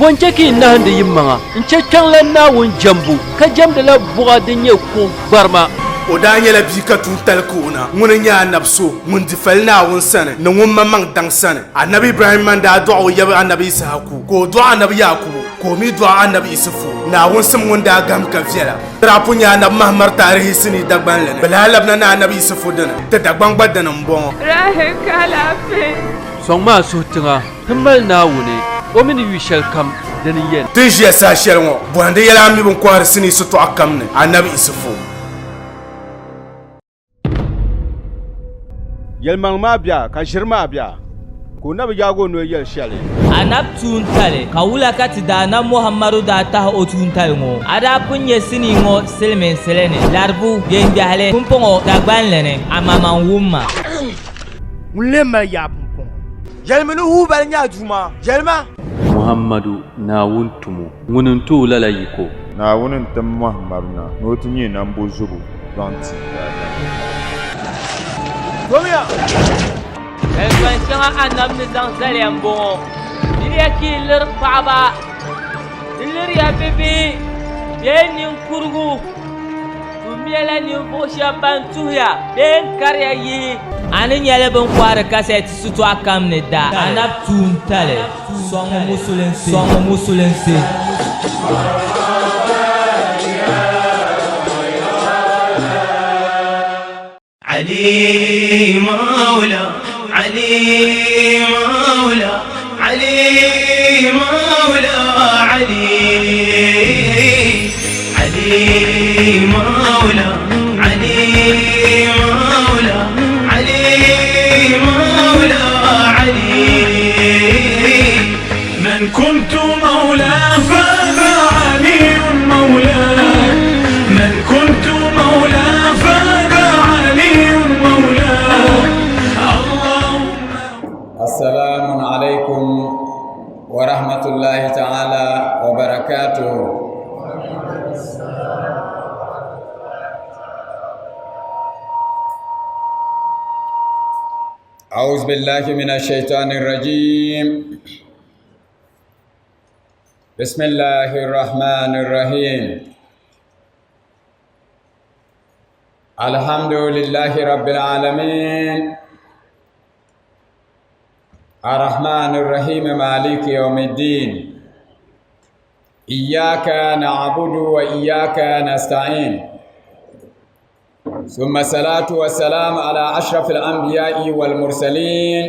Bɔ n-chɛ ka yi nahindi yimaŋa n-chɛ Kpiɔŋlan Naawuni jɛmbu, ka jɛmdila buɣa din nyɛ kuɣ gbarima? O daa nyɛla bia ka tuuntali ka o na. Ŋuni n-nyɛ anabi so ŋun di fali Naawuni sani ni ŋun maŋmaŋ daŋ sani. Anabi Ibrahimma n-daa dɔɣi o yaba anabi Yisahaku, ka o dɔɣi anabi Yaakubu, ka o mi dɔɣi anabi Isufu. Naawuni sim ŋun daa gahim ka viɛla. Ti daa pun nya anabi Mahamar taarihi sinii Dagbanli ni. Bɛ lahi labina ni anabi Isufu dini. Ti Dagbaŋ gba dini m-bɔŋɔ. Rahi ka alaafee. Sɔŋmi a suhu tiŋa ti mali Naawuni, o mi ni yu shɛlikam dini n-yɛn. Ti ni ʒiya saha shɛli ŋɔ, bɔhindi yɛla a mi bɛ ni kɔhiri sinii sitɔɣu kam ni, Anabi Isufu. Yɛlimaŋli maa bia ka ʒiri maa bia, ka o na bi yaag o noli yɛli shɛli. Anabi tuuntali, ka wula ka ti Daanab Muhammadu daa tahi o tuuntali ŋɔ? A daa pun nya sinii ŋɔ silimiinsili ni, Laribu, Biɛŋgbɛhili, pumpɔŋɔ Dagbanli ni, amaa man wum ma. Ŋun lee mali yaa pumpɔŋɔ? Yɛlimi ni Hubal nyɛ a Duuma. Yɛlima! Muhammadu, Naawuni tumo, ŋuni n-ti o lala yiko. Naawuni n-tim Muhammadu na ni o ti nyɛ nambozobo zaŋ ti daadama. Domiya! Zalikpan shɛŋa Anabi ni zaŋ zali ya m-bɔŋɔ, Miriya ka yi liri paɣiba, di liriya bibihi bee ninkurigu. Tummiya la ninvuɣ shɛb ban tuhiya bee n-kariya yihi. A ni nyɛli bɛ ni kɔhiri kasɛti sitɔɣu kam ni da. Anabi tuuntali sɔŋmi musulinsi. Sɔŋmi musulinsi. علي مولى علي مولى علي مولى علي علي مولى علي مولى علي مولى علي من كنت مولاه فعلي مولاه من كنت مولاه فعلي مولاه اللهم السلام عليكم ورحمة الله تعالى وبركاته. أعوذ بالله من الشيطان الرجيم. بسم الله الرحمن الرحيم. الحمد لله رب العالمين. الرحمن الرحيم مالك يوم الدين. إياك نعبد وإياك نستعين. ثم الصلاة والسلام على أشرف الأنبياء والمرسلين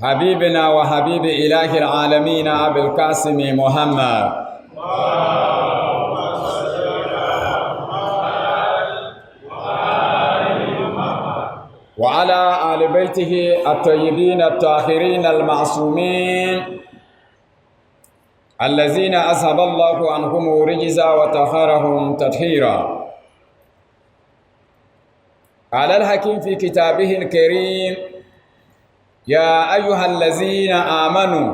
حبيبنا وحبيب إله العالمين أبي القاسم محمد. وعلى آل بيته الطيبين الطاهرين المعصومين الذين أذهب الله عنهم رجزا وطهرهم تطهيرا. قال الحكيم في كتابه الكريم: يا أيها الذين آمنوا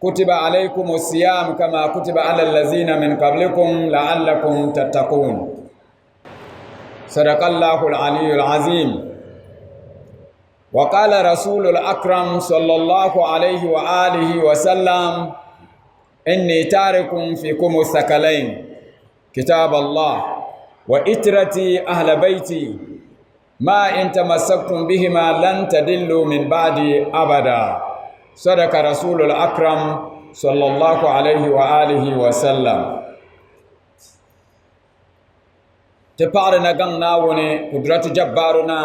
كتب عليكم الصيام كما كتب على الذين من قبلكم لعلكم تتقون. صدق الله العلي العظيم. وقال رسول الأكرم صلى الله عليه وآله وسلم: إني تارك فيكم الثقلين، كتاب الله وإترتي أهل بيتي، ما إن تمسكتم بهما لن تدلوا من بعدي أبدا. صدق رسول الأكرم صلى الله عليه وآله وسلم. Ti paɣiri na gaŋ Naawuni Kudratu Jabbaru na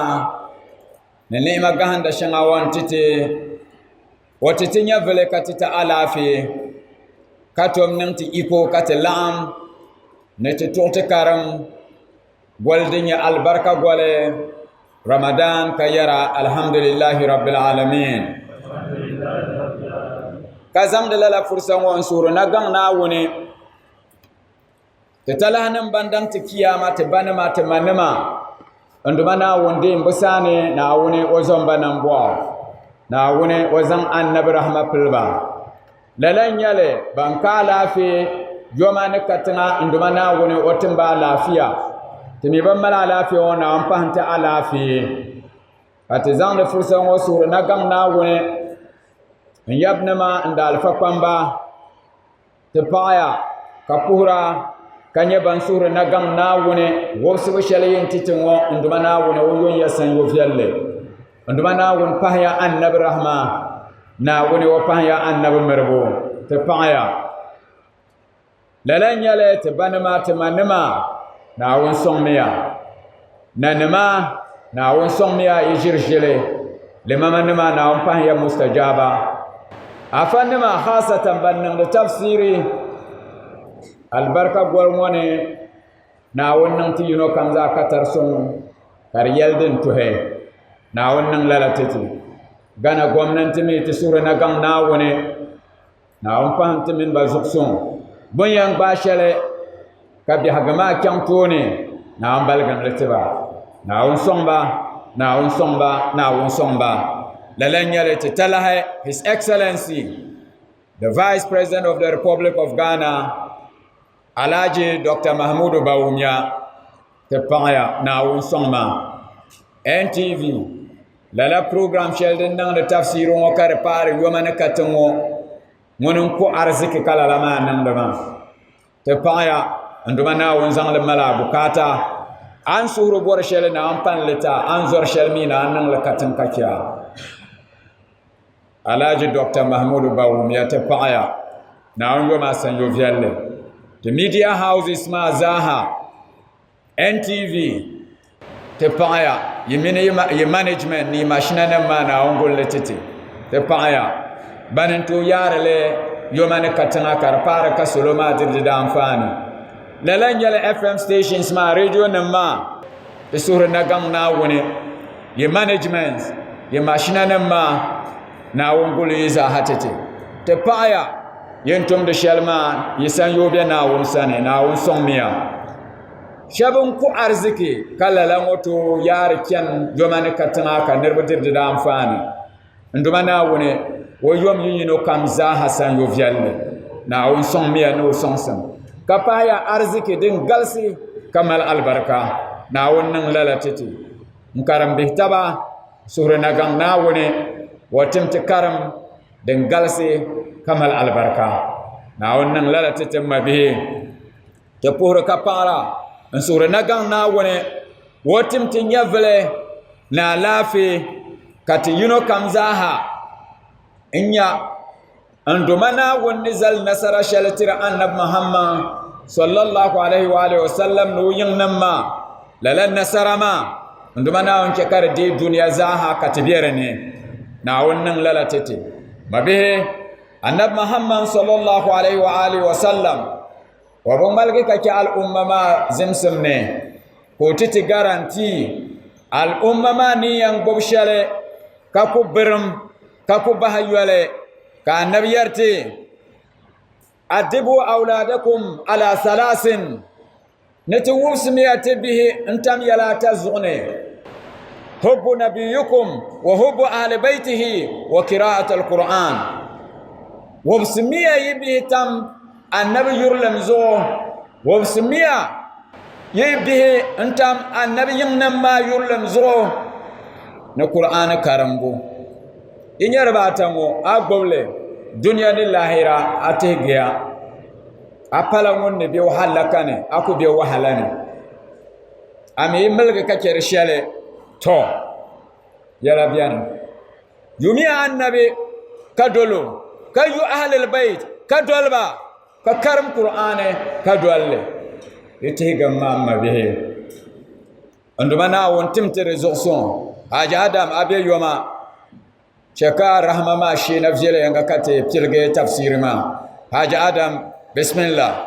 ni ni'ima gahinda shɛŋa o ni ti ti, o ti ti nyɛvili ka ti ti alaafee, ka tom niŋ ti iko ka ti laɣim ni ti tuɣi ti karim goli din nyɛ alibarika goli Ramadan ka yɛra alhamdulillahi rabbil alamin. Ka zaŋdi lala fursa ŋɔ n-suhiri na gaŋ Naawuni Ti talahinim ban daŋ ti kiyama, ti banima, ti manima, n Duuma Naawuni deem bɛ saani, Naawuni o zom ba nambɔɣu, Naawuni o zaŋ Annabi rahima pili ba. Lala n-nyɛ li, ban ka alaafee yoma ni katiŋa, n Duuma Naawuni o tim ba alaafiya. Ti mi bi mali alaafee ŋɔ, Naawuni pahi n-ti alaafee. Ka ti zaŋdi fursa ŋɔ suhiri na gaŋ Naawuni. N yabinima n daalifa kpamba, ti paɣaya ka puhira ka nyɛ ban suhuri na gaŋ Naawuni wobisibu shɛli yi n-ti ti ŋɔ n Duuma Naawuni o yon ya sanyo viɛlli. N Duuma Naawuni pahiya Annabi rahima, Naawuni o pahiya Annabi miribu, ti paɣaya. Lala n-nyɛli ti banima ti manima, Naawuni sɔŋmiya. Nanima, Naawuni sɔŋmiya yi ʒiri ʒili. Limamanima, Naawuni pahiya mustajaaba. Afanima, khaasatan ban niŋdi tafsiiri alibarika goli ŋɔ ni, Naawuni niŋ ti yino kam zaa katari suŋ ka di yɛli din tuhi. Naawuni niŋ lala ti ti. Ghana gomnanti mi ti suhuri na gaŋ Naawuni. Naawuni pahim ti mini ba zuɣusuŋ. Bɛ ni yɛn gbaai shɛli ka biɛhigu maa chaŋ tooni, Naawuni baligim li ti ba. Naawuni sɔŋ ba, Naawuni sɔŋ ba, Naawuni sɔŋ ba. Lala n-nyɛ li ti talahi His Excellency, the Vice President of the Republic of Ghana, Alhaji Dr. Mahmudu Bawumia, ti paɣiya Naawuni sɔŋ ma. NTV, Lala program shɛli din niŋdi tafsiiri ŋɔ ka di paari yoma ni katiŋ ŋɔ, ŋuni n-ku ariziki ka lala maa niŋdi maa. Ti paɣiya n Duuma Naawuni zaŋ li mali a bukaata. A ni suhuri bɔri shɛli Naawuni pani li ti a, a ni zɔri shɛli mi Naawuni niŋ li katiŋ ka chɛ a. Alhaji Dr. Mahmudu Bawumia ti paɣiya Naawuni yom a sanyo viɛlli. Ti media houses maa zaaha NTV ti paɣiya yi mini yi management ni yi mashina nim maa Naawuni guli li ti ti ti paɣiya bani n tooi yaari li yoma ni katiŋa ka di paari ka salo maa diri di daanfaani lala n nyɛli FM stations maa radio nim maa ti suhuri na gaŋ Naawuni yi management yi mashina nim maa Naawuni guli yi zaaha ti ti ti paɣiya yin tumdi shɛli maa yi sanyoo be Naawuni sani Naawuni sɔŋmiya Shɛba n-ku ariziki ka lala ŋɔ tooi yaari chani yoma ni katiŋa ka niriba diri di daanfaani. N Duuma Naawuni, o yom yi yino kam zaaha sanyo viɛlli. Naawuni sɔŋmiya ni o sɔŋsim, ka pahiya ariziki din galisi ka mali alibarika. Naawuni niŋ lala ti ti. N karimbihi taba suhuri na gaŋ Naawuni, o tim ti karim din galisi ka mali alibarika. Naawuni niŋ lala ti ti m mabihi. Ti puhiri ka paɣira n suhuri na gaŋ Naawuni o tim ti nyɛvili ni alaafee ka ti yino kam zaaha n nya n Duuma Naawuni ni zali nasara shɛli tiri Anabi Muhammad sallallahu alaihi wa alihi wasallam ni o yiŋnim maa lala nasara maa n Duuma Naawuni chɛ ka di deei dunia zaaha ka ti be di ni. Naawuni niŋ lala ti ti. Mabihi Anabi Muhammad sallallahu alaihi wa alihi wasallam o bi ŋmaligi ka chɛ al'umma maa zimsim ni ka o ti ti garanti al'umma maa ni yɛn gbubi shɛli ka ku birim ka ku bahi yoli ka anabi yɛri ti adibu awladakum ala salasin Ni ti wubisimiya ti bihi n-tam yɛla ata zuɣu ni, Hubbu nabiyyikum wa hubbu ahli baytihi wa qira'at al-Qur'an. Wubisimiya yi bihi tam Annabi yurilim zuɣu, wubisimiya yi bihi n-tam Annabi yiŋnim maa yurilim zuɣu ni Qur'aani karimbu. Yi nya dibaata ŋɔ, a gbubi li dunia ni lahira a tihigiya. A pala ŋun ni be wahala ni, a ku be wahala ni. A mi yi miligi ka chɛ di shɛli, tɔ! Yɛla beni. Yumiya Annabi ka dol o, ka yu Ahlul Bayt ka doli ba, ka karim Kur'aani ka doli li. Di tihigim maa m mabihi. N Duuma Naawuni tim ti di zuɣusuŋ. Haji Adam, a be yoma. Chɛ ka rahama maa sheena viɛlɛyinga ka ti piligi tafsiiri maa. Haji Adam, bismillah.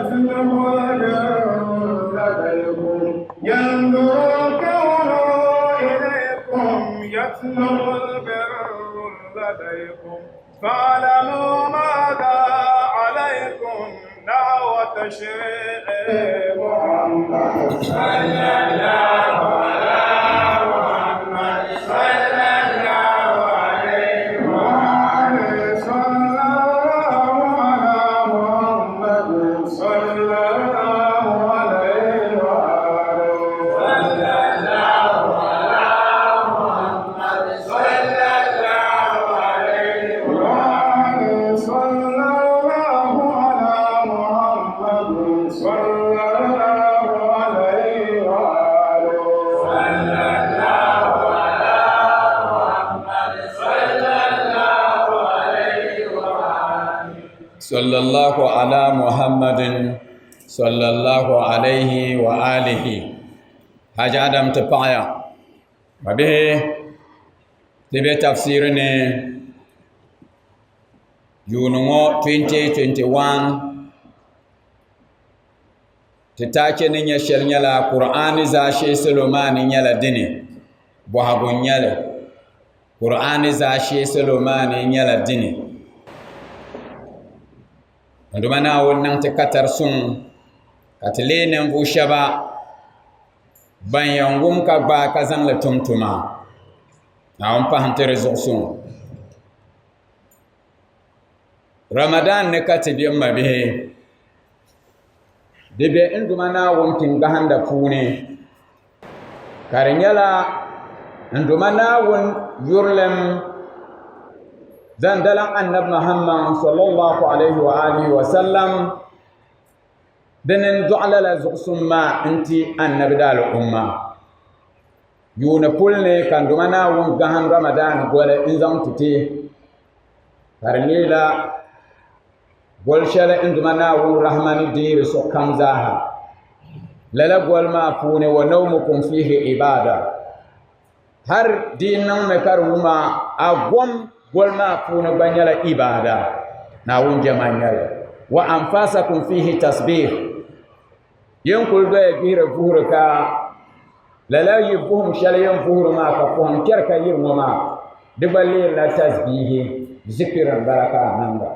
يطلب البر لديكم ينظر الكون إليكم يطلب البر لديكم فاعلموا ماذا عليكم نحو تشريع محمد صلى الله على محمد صلى الله عليه وآله صلى الله على محمد صلى الله عليه وآله صلى الله على محمد صلى الله عليه وآله صلى الله على محمد صلى الله عليه وآله صلى الله على محمد صلى الله عليه وآله صلى الله على محمد صلى الله عليه وآله Haji Adam ti paɣaya ma bihi ti be tafsiri ni yuuni ŋɔ 2021 ti taache ni nyɛ shɛli nyɛla Kur'aani zaashee salo maa ni nyɛla dini bɔhigu n-nyɛli Kur'aani zaashee salo maa ni nyɛla dini n Duuma Naawuni niŋ ti katari suŋ ka ti leei ninvuɣ shɛba ban yɛn wum ka gbaai ka zaŋ li tum tuma. Naawuni pahim ti di zuɣu suŋ. Ramadan ni ka ti be m mabihi, di be n Duuma Naawuni pingahinda puuni ka di nyɛla n Duuma Naawuni yurilim zaŋ dalim Annabi Muhammad sallallahu alayhi wa alihi wa sallam dini n-dɔɣi lala zuɣusuŋ maa n-ti Annabi daali'umma. Yuuni puli ni ka n Duuma Naawuni gahim Ramadan goli n-zaŋ ti ti ka di leela goli shɛli n Duuma Naawuni rahima ni deeri sokam zaaha. Lala goli maa puuni wa nawmukum fiihi ibaada har di yi niŋmi ka di wuma a gom goli maa puuni gba nyɛla ibaada Naawuni jɛma n-nyɛli wa anfasakum fiihi tasbih yin kuli doya gbihiri vuhiri ka lala yi vuhim shɛli yin vuhiri maa ka pɔhim kpɛri ka yiri ŋɔ maa di gba leerila tasbihi zikiri m-bala ka a niŋda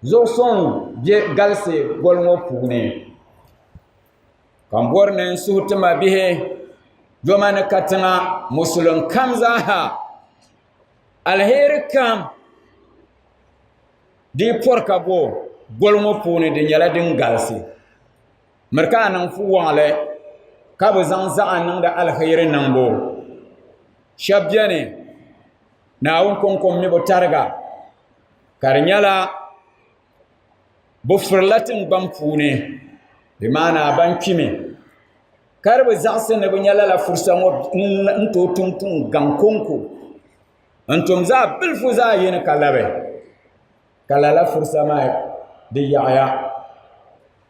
zuɣusuŋ bɛ galisi goli ŋɔ puuni ka n bɔri ni n suhi ti ma bihi doma ni katiŋa musulin kam zaaha aliheri kam di yi pɔri ka bo goli ŋɔ puuni di nyɛla din galisi miri ka a niŋ fuwaɣili ka bi zaŋ zaɣa niŋdi aliheri niŋbu shɛba beni Naawuni kɔŋko m-mi bɛ tariga ka di nyɛla bɛ firila tiŋgbani puuni bɛ maana ban kpimi ka di bi zaɣisi ni bɛ nya lala furisa ŋɔ n-tooi tum tuun gaŋ kɔŋko n-tum zaɣ bilifu zaɣ yini ka labi ka lala furisa maa di yaɣiya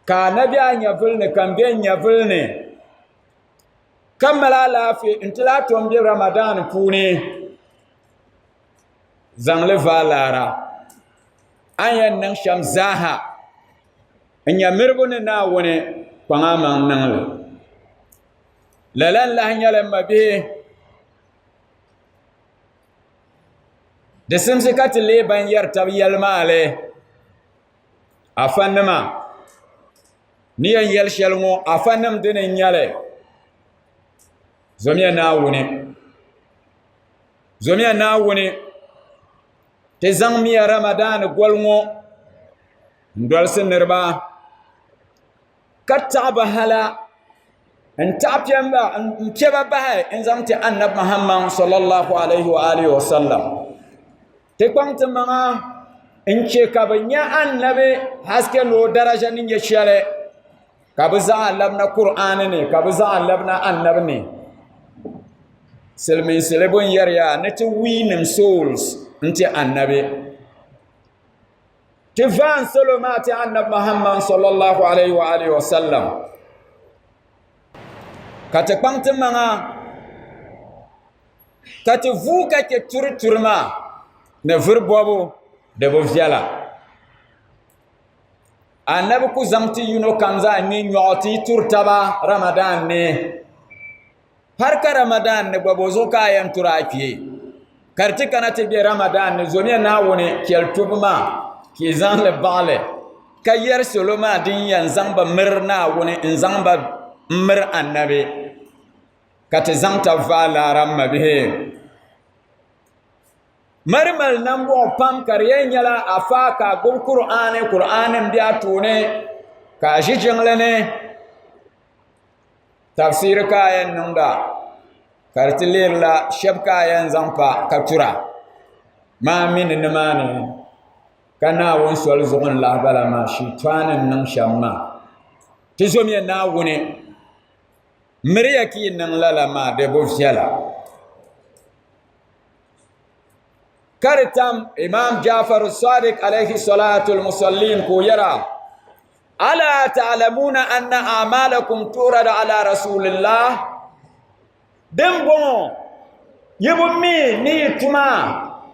ka a na be a nyɛvili ni ka m be n nyɛvili ni ka mali alaafee n-ti lahi tom be Ramadan puuni zaŋli vaai laara a ni yɛn niŋ shɛm zaaha n nya miribu ni Naawuni kpaŋ a maŋ niŋ li. Lala n-lahi nyɛli m mabihi di simsi ka ti leei ban yɛri tab yɛlimaali afanima ni yɛn yɛli shɛli ŋɔ afanim dini n-nyɛli zomiya Naawuni zomiya Naawuni ti zaŋmiya Ramadan goli ŋɔ n-dolisi niriba ka taɣi ba hala n-taɣi m-pe ba bahi n-zaŋ ti Anabi Muhammad sallallahu alayhi wa alihi wa sallam. Ti kpaŋ ti maŋa n-che ka bɛ nya Anabi haske ni o daraja ni nyɛ shɛli ka bɛ zaɣa labina Kur'aani ni ka bɛ zaɣa labina Anabi ni. Silimiinsili bun yɛriya ni ti wiinim souls n-ti Anabi. Ti vaan salo maa ti Anabi Muhammad sallallahu alayhi wa alihi wa sallam ka ti kpaŋ ti maŋa ka ti vuui ka chɛ turi turi maa ni vuri bɔbu di bi viɛla. Annabi ku zaŋ ti yino kam zaa ŋme nyɔɣu ti yi turi taba Ramadan ni. Har ka Ramadan ni gba bo zuɣu ka a yɛn turi a kpee? Ka di ti kana ti be Ramadan ni, zomiya Naawuni chɛli tubu maa ka yi zaŋ li baɣili ka yɛri salo maa din yɛn zaŋ ba miri Naawuni n-zaŋ ba miri Annabi ka ti zaŋ tab vaai laara m mabihi. Mari mali nambɔɣu pam ka di yɛn nyɛla afa ka a gbubi Kur'aani, Kur'aani m-be a tooni ka a ʒi jiŋli ni tafsiiri ka a yɛn niŋda ka di ti lihirila shɛba ka a yɛn zaŋ pa ka tura maa mi ni nimaani ka Naawuni soli zuɣu n-lahi bala maa shiitɔni n-niŋ shɛm maa. Ti zomiya Naawuni miriya ka yi niŋ lala maa di bi viɛla. Ka di tam Imam Jafar Sadiq alayhi salatu al-musallin ka o yɛra, Ala ta'lamuna anna a'malakum turad ala rasulillah? Din bɔŋɔ, yi bi mi ni yi tuma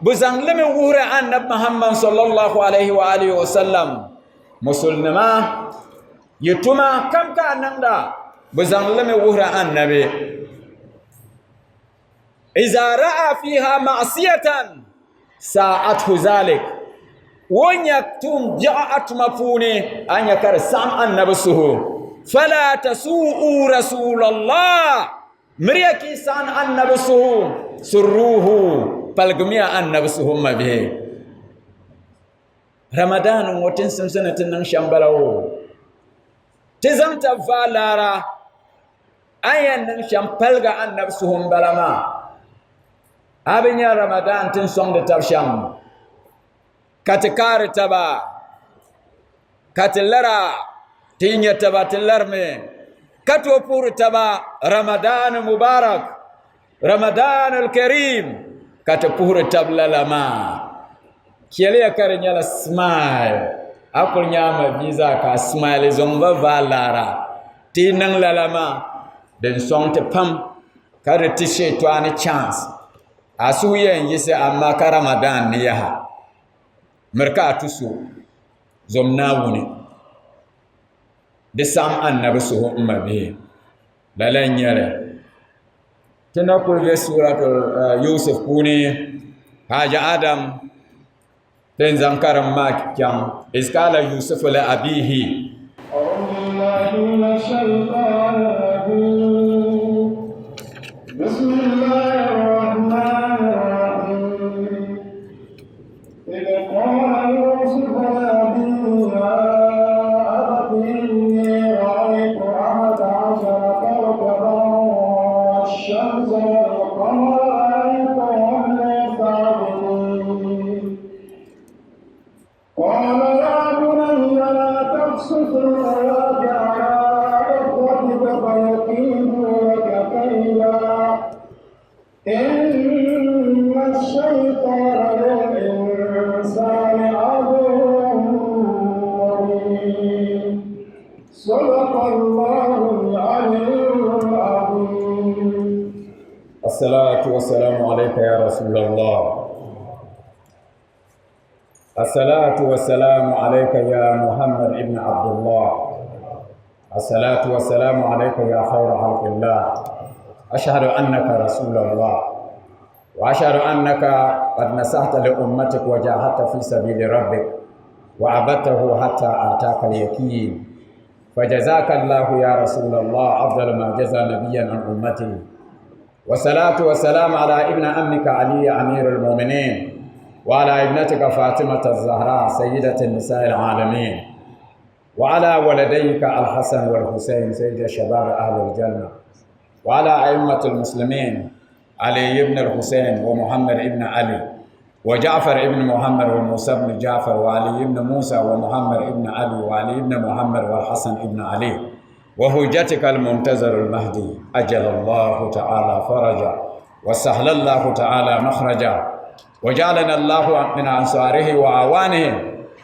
bi zaŋ li mi wuhiri Annabi Muhammad sallallahu alayhi wa alihi wa sallam? Musulnima, yi tuma kam ka a niŋda bi zaŋ li mi wuhiri Annabi. Iza ra'a fiha ma'siyatan sa'athu zalik o nya tuun biɛɣu a tuma puuni a nya ka di saɣam annabi suhu fala tasu'u rasulallah miriya ka yi saɣam annabi suhu surruhu paligimiya annabi suhu m mabihi Ramadan ŋɔ ti ni simsi ni ti niŋ shɛm bala o ti zaŋ tab vaai laara a ni yɛn niŋ shɛm paligi annabi suhu n bala maa a bi nya Ramadan ti ni sɔŋdi tab shɛm ka ti kaari taba ka ti lara ti yi nya taba ti larimi ka tooi puhiri taba Ramadan mubarak Ramadan al-Karim ka ti puhiri tab lala maa chɛliya ka di nyɛla smile a kuli nya a ma bia zaa ka a smile zaŋ ba vaai laara ti yi niŋ lala maa din sɔŋ ti pam ka di ti shɛtɔɣani chance a suhu yɛn yiɣisi amaa ka Ramadan ni yaha miri ka a ti so zom Naawuni di saɣim annabi suhu m mabihi lala n nyɛli ti na kuli be suratul Yusuf puuni Haji Adam tin zaŋ karim maa chaŋ iz kaala Yusufu li abihi بسم الله الرحمن الرحيم إذ قال يوسف لأبيه يا أبت إني رأيت أحد عشر كوكبا والشمس والقمر رأيتهم لي ساجدين قال يا بني لا تقصص الرؤياك على إخوتك فيكيدوا لك كيدا إن الشيطان للإنسان عدو مبين صدق الله العلي العظيم الصلاة والسلام عليك يا رسول الله الصلاة والسلام عليك يا محمد ابن عبد الله الصلاة والسلام عليك يا خير خلق الله أشهد أنك رسول الله وأشهد أنك قد نصحت لأمتك وجاهدت في سبيل ربك وعبدته حتى آتاك اليقين فجزاك الله يا رسول الله أفضل ما جزى نبيا عن أمته والصلاة والسلام على ابن عمك علي أمير المؤمنين وعلى ابنتك فاطمة الزهراء سيدة النساء العالمين وعلى ولديك الحسن والحسين سيد شباب أهل الجنة وعلى أئمة المسلمين علي بن الحسين ومحمد بن علي وجعفر بن محمد وموسى بن جعفر وعلي بن موسى ومحمد بن علي وعلي بن محمد والحسن بن علي وهجتك المنتظر المهدي أجل الله تعالى فرجا وسهل الله تعالى مخرجا وجعلنا الله من أنصاره وأعوانه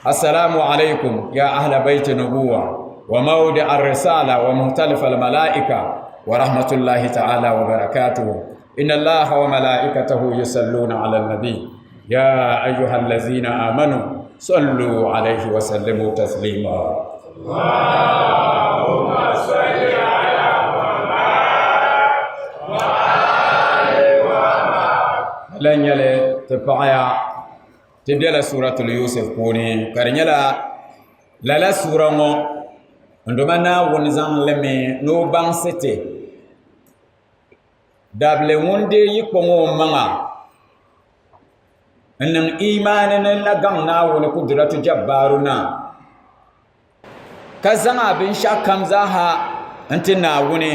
السلام عليكم يا أهل بيت النبوة وموضع الرسالة ومختلف الملائكة ورحمة الله تعالى وبركاته إن الله وملائكته يصلون على النبي يا أيها الذين آمنوا صلوا عليه وسلموا تسليما. Lala n-nyɛli ti paɣaya ti bela suuratul Yusuf puuni ka di nyɛla lala suura ŋɔ n Duuma Naawuni zaŋ li mi ni o baŋsi ti dabili ŋun deei yi kpaŋ o maŋa n niŋ imaani ni na gaŋ Naawuni kudiratu jabbaaru na ka zaŋ a binshɛɣu kam zaaha n-ti Naawuni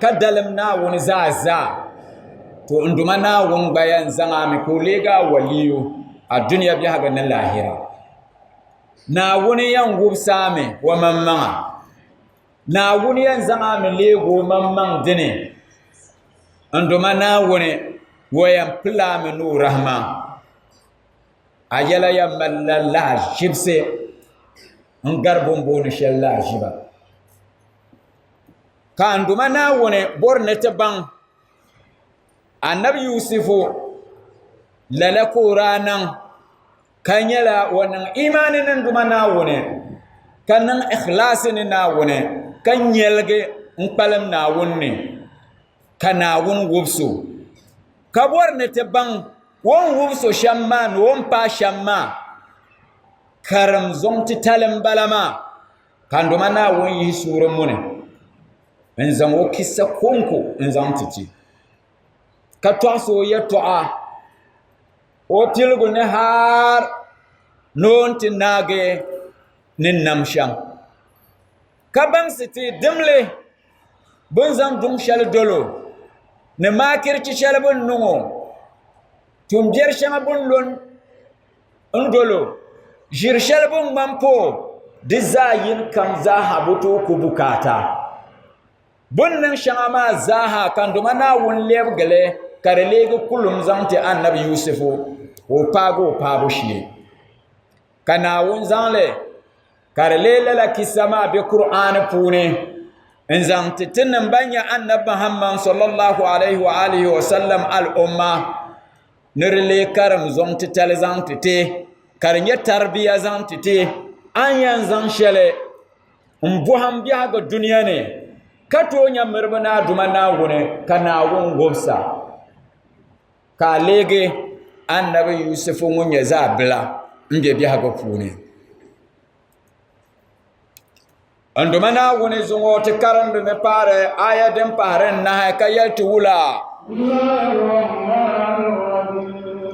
ka dalim Naawuni zaa zaa to n Duuma Naawuni gba yɛn zaŋ a mi ka o leegi a waliyu a dunia biɛhigu ni lahira. Naawuni yɛn wubisi a mi o maŋmaŋa. Naawuni yɛn zaŋ a mi leegi o maŋmaŋ dini. N Duuma Naawuni o yɛn pili a mi ni o rahima. A yɛla yɛn malila lahaʒibisi n-gari bɛ ni booni shɛli lahaʒiba. Ka n Duuma Naawuni bɔri ni ti baŋ Anabi Yusifu lala ka o daa niŋ ka nyɛla o niŋ imaani ni n Duuma Naawuni ka niŋ ikhlaasi ni Naawuni ka nyɛligi n-kpalim Naawuni ni ka Naawuni wubisi o ka bɔri ni ti baŋ o ni wubisi o shɛm maa ni o ni paai shɛm maa karim zuŋ titali m-bala maa ka n Duuma Naawuni yihi suuri muni n-zaŋ o kisa kɔŋko n-zaŋ ti ti ka tɔɣisi o yɛtɔɣa o piligu ni hal ni o ni ti naagi ni nam shɛm ka baŋsi ti dimli bɛ ni zaŋ duŋ shɛli dol o ni maakirichi shɛli bɛ ni niŋ o tuumbiɛri shɛŋa bɛ ni lo n-dol o ʒiri shɛli bɛ ni ŋma m-pa o di zaa yini kam zaaha bi tooi ku bukaata bɛ ni niŋ shɛŋa maa zaaha ka n Duuma Naawuni lɛbigi li ka di leegi kulim zaŋ ti Anabi Yusufu ka o paagi o paabu shee ka Naawuni zaŋ li ka di lee lala kisa maa be Kur'aani puuni n zaŋ ti tinim ban nyɛ Annabi Muhammad sallallahu alaihi wa alihi wa sallam al'umma ni di lee karim zuŋ titali zaŋ ti ti ka di nyɛ tarbiya zaŋ ti ti a ni yɛn zaŋ shɛli n bɔhim biɛhigu dunia ni ka tooi nya miribu ni a Duuma Naawuni ka Naawuni wubisa ka a leegi Annabi Yusufu ŋun nyɛ zaɣ bila m-be biɛhigu puuni. N Duuma Naawuni zuŋɔ ti karindimi paari aya din pahiri n-nahi ka yɛli ti wula?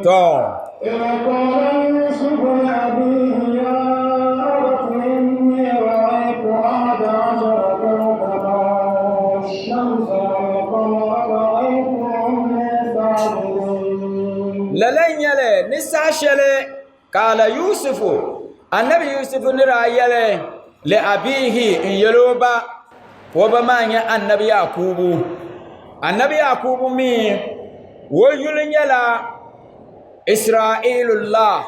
Tɔ! Lala n-nyɛli ni saha shɛli ka ala Yusufu, Anabi Yusufu ni daa yɛli li abiihi n-yɛli o ba ka o ba maa nyɛ Anabi Yakubu. Anabi Yakubu mi o yuli nyɛla Israilullah.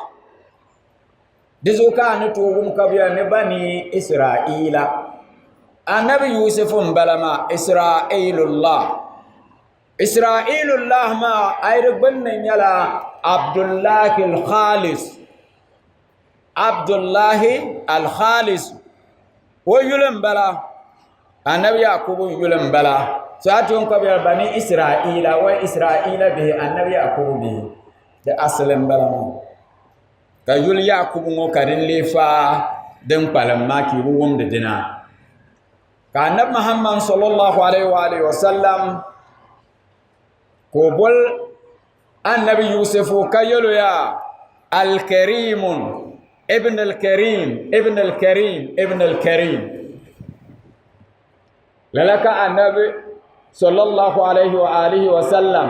Di zuɣu ka a ni tooi wum ka bɛ yɛli ni Bani Israila. Anabi Yusufu m-bala maa, Israilullah. Israilullah maa a yi di gbunni nyɛla Abdullahi al-Khalis. Abdullahi al-Khalis. O yuli m-bala. Anabi Yakubu yuli m-bala. So a tooi ka bɛ yɛli Bani Israila, wai Israila bihi, Anabi Yakubu bihi. Di asili m-bala maa. Ka yuli Yakubu ŋɔ ka din lee faai din kpalim maa ka yi bi wumdi dina. Ka Anabi Muhammad sallallahu alaihi wa alihi wasallam ka o boli Anabi Yusufu ka yɛl o yaa Alkarimun ibn alkarim ibn alkarim ibn alkarim. Lala ka Anabi sallallahu alaihi wa alihi wasallam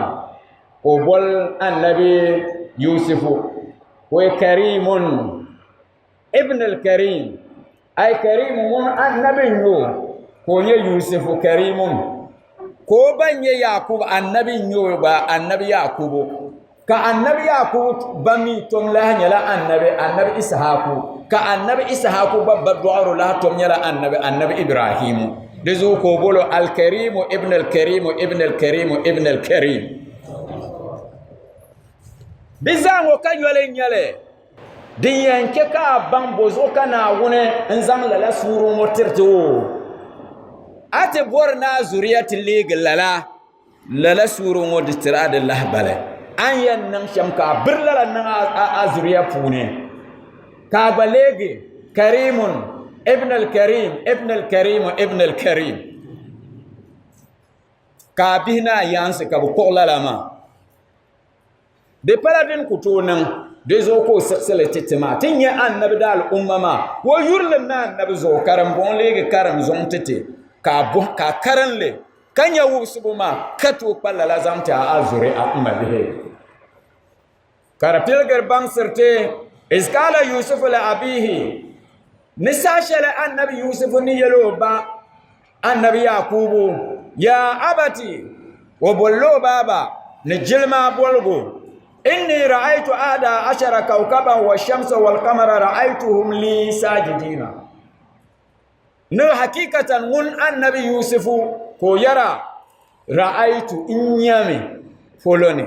ka o boli Anabi Yusufu ka o Karimun ibn al-Karim ay Karim ŋun Anabi n-nyɛ o ka o nyɛ Yusufu Karimun ka o ba nyɛ Yakubu Anabi n-nyɛ o gba Anabi Yakubu ka Anabi Yakubu ba mi tom lahi nyɛla Anabi Anabi Ishaku ka Anabi Ishaku gba ba dɔɣiro lahi tom nyɛla Anabi Anabi Ibrahimu di zuɣu ka o boli o Al-Karimu ibn al-Karimu ibn al-Karimu ibn al-Karim di zaa ŋɔ ka yoli n-nyɛ li. Din yɛn chɛ ka a baŋ bɔzuɣu ka Naawuni n zaŋ lala suuri ŋɔ tiri ti o. A ti bɔri ni a zuriya ti leegi lala, lala suuri ŋɔ di tiri a di lahibali. A ni yɛn niŋ shɛm ka a biri lala niŋ a zuriya puuni ka a gba leegi Karimun ibn al-Karim ibn al-Karim ibn al-Karim. Ka a bihi ni a yaansi ka bɛ kpuɣi lala maa. Di pala din ku tooi niŋ, di zuɣu ka o siɣisi li ti ti maa. Ti nya Annabi daal umma maa, ka o yurilim ni Annabi zuɣu ka dimbɔŋɔ leegi karim zuŋ ti ti, ka a bɔhi, ka a karim li, ka nya wubisibu maa, ka tooi kpa lala zaŋ ti a a zuri a m mabihi. Ka di piligiri baŋsiri ti, Iz kaala Yusufu li abiihi, ni saha shɛli Annabi Yusufu ni yɛli o ba, Annabi Yakubu, Yaa abati, o bolila o baaba ni jilima boligu, Inni ra'aytu ahda ashara kawkaban wa shamsa wal qamara ra'aytuhum li sajidina. Ni hakikatan ŋun Annabi Yusufu ka o yɛra, ra'aytu n nyami polo ni.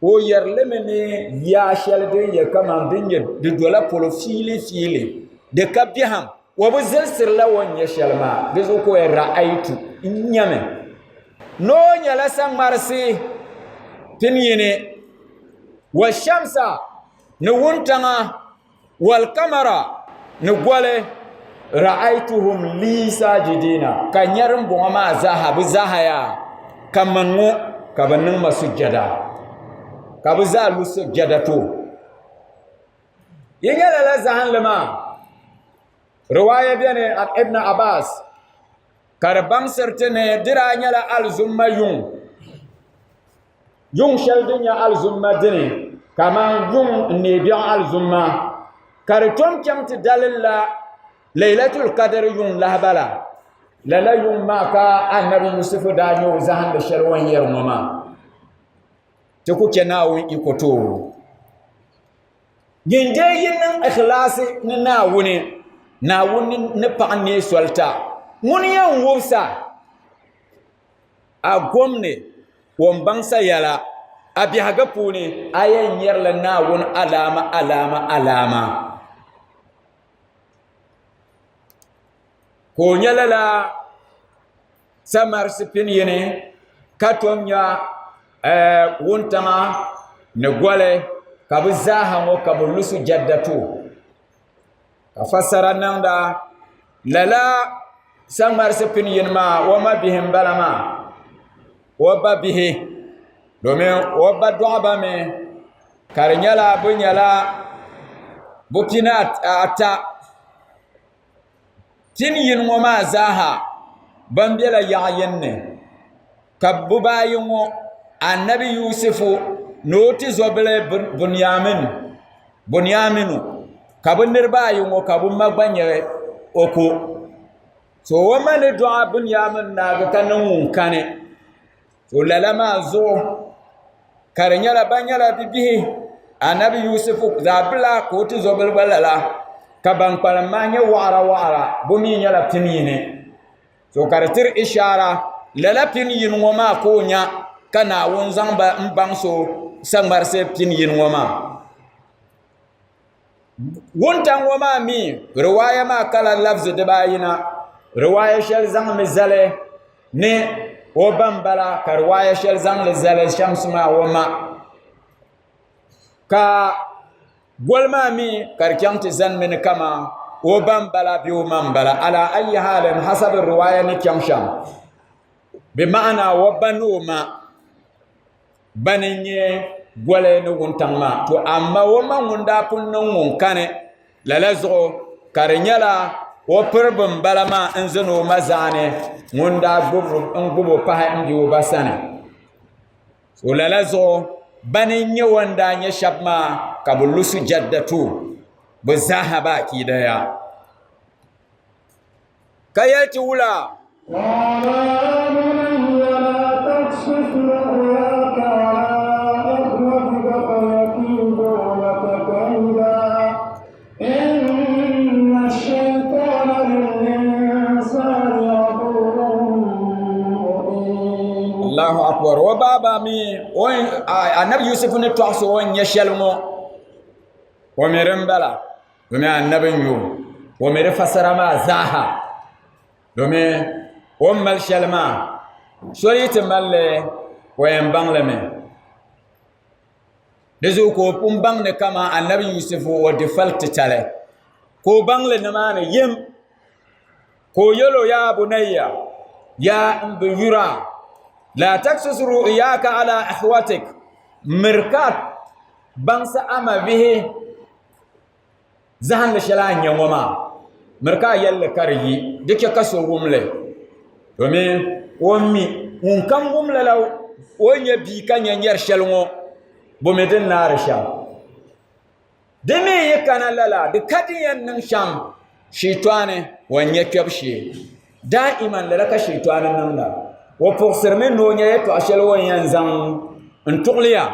O yɛrilimi ni yaa shɛli din nyɛ kaman din nyɛ di dola polo fiili fiili di ka biɛhim o bi zilsirila o ni nyɛ shɛli maa di zuɣu ka o yɛli ra'aytu n nyami ni o nyɛla saŋmarisi piniyini wa shamsa ni wuntaŋa wal kamara ni goli ra'aytuhum li sajidina ka nyɛ din bɔŋɔ maa zaaha bi zaaha yaa ka man ŋɔ ka bi niŋ ma sujjada ka bi zaa lu sujjada to yi nyɛ lala zahinli maa riwaaya bɛni an ibn abbas ka di baŋsiri ti ni di daa nyɛla alizumma yuŋ Yuŋ shɛli din nyɛ alizumma dini kamani yuŋ n-neei biɛɣu alizumma ka di tom chaŋ ti dalilla Laylatul Qadr yuŋ lahibala. Lala yuŋ maa ka Anabi Yusufu daa nyɛ o zahindi shɛli o ni yɛri ŋɔ maa. Ti ku chɛ Naawuni yiko ti o. Nyin dee yi niŋ ikhlaasi ni Naawuni, Naawuni ni paɣi neei soli ti a. Ŋuni yɛn wubisa a gomni o baŋsa yɛla a biɛhigu puuni a yɛn nyɛrila Naawuni alaama alaama alaama ka o nyɛ lala samarisi pini yini ka tom nya wuntaŋa ni goli ka bi zaaha ŋɔ ka bi lu sujɛda to ka fasara niŋda lala saŋmarisi pini yini maa o ma bihi n bala maa o ba bihi domin o ba dɔɣiba mi ka di nyɛla bi nyɛla bi pini ata pini yini ŋɔ maa zaaha ban bɛla yaɣa yini ni ka bibaayi ŋɔ anabi yusufu ni o tizobili bunyaminu ka bi niraba ayi ŋɔ ka bi ma gba nyɛ o ko so o ma ni dɔɣi bunyamin naagi ka niŋ ŋun kani to lala maa zuɣu ka di nyɛla ban nyɛla bibihi anabi yusufu zaɣ bila ka o tizobili gba lala ka ban kpalim maa nyɛ waɣara waɣara bi mii nyɛla pini yini To ka di tiri ishaara lala pini yini ŋɔ maa ka o nya ka Naawuni zaŋ ba n baŋsi o saŋmarisi pini yini ŋɔ maa. Wuntaŋ ŋɔ maa mi riwaaya maa kala lafzi dibaayi na. Riwaaya shɛli zaŋmi zali ni o ba m-bala ka riwaaya shɛli zaŋli zali shamsi maa o ma. Ka Goli maa mi ka di chaŋ ti zanimi ni kaman o ba m-bala bee o ma m-bala. Ala ayi haalin hasabi riwaaya ni chaŋ shɛm, bɛ maana o ba ni o ma bani n-nyɛ goli ni wuntaŋ maa. To amaa o ma ŋun daa pun niŋ ŋun kani lala zuɣu ka di nyɛla o piri bin bala maa n-zani o ma zaani ŋun daa gbubi o pahi m-be o ba sani. So lala zuɣu bani n nyɛ o ni daa nyɛ shɛba maa ka bɛ lu sujɛda ti o bɛ zaaha baki daya ka yɛli ti wula Allahu akbar o baaba mi anabi Yusuf ni tɔɣisi o ni nyɛ shɛli ŋɔ. O mi din bala, domin annabi n-nyɛ o. O mi di fasara maa zaaha, domin o ni mali shɛli maa, so yi ti mali li, o yɛn baŋ li mi. Di zuɣu ka o pun baŋ ni kaman Annabi Yusufu o di fali titali, ka o baŋ li nimaani yim, ka o yɛl o, Yaa bunayya, yaa m bi yura, laa taksus ru'yaaka ala ihwatik, miri ka baŋsi a ma bihi zahinli shɛli a ni nya ŋɔ maa, miri ka a yɛli li ka di yi, di chɛ ka so wum li, domin o mi ŋunkam wum lala o ni nyɛ bia ka nya nyɛri shɛli ŋɔ, bɛ mi din naari shɛm. Di mi yi kana lala, di ka di yɛn niŋ shɛm, shiitɔni o ni nya kpɛbu shee. Daa'iman lala ka shiitɔni niŋda. O puɣisirimi ni o nya yɛtɔɣ shɛli o ni yɛn zaŋ n-tuɣili ya.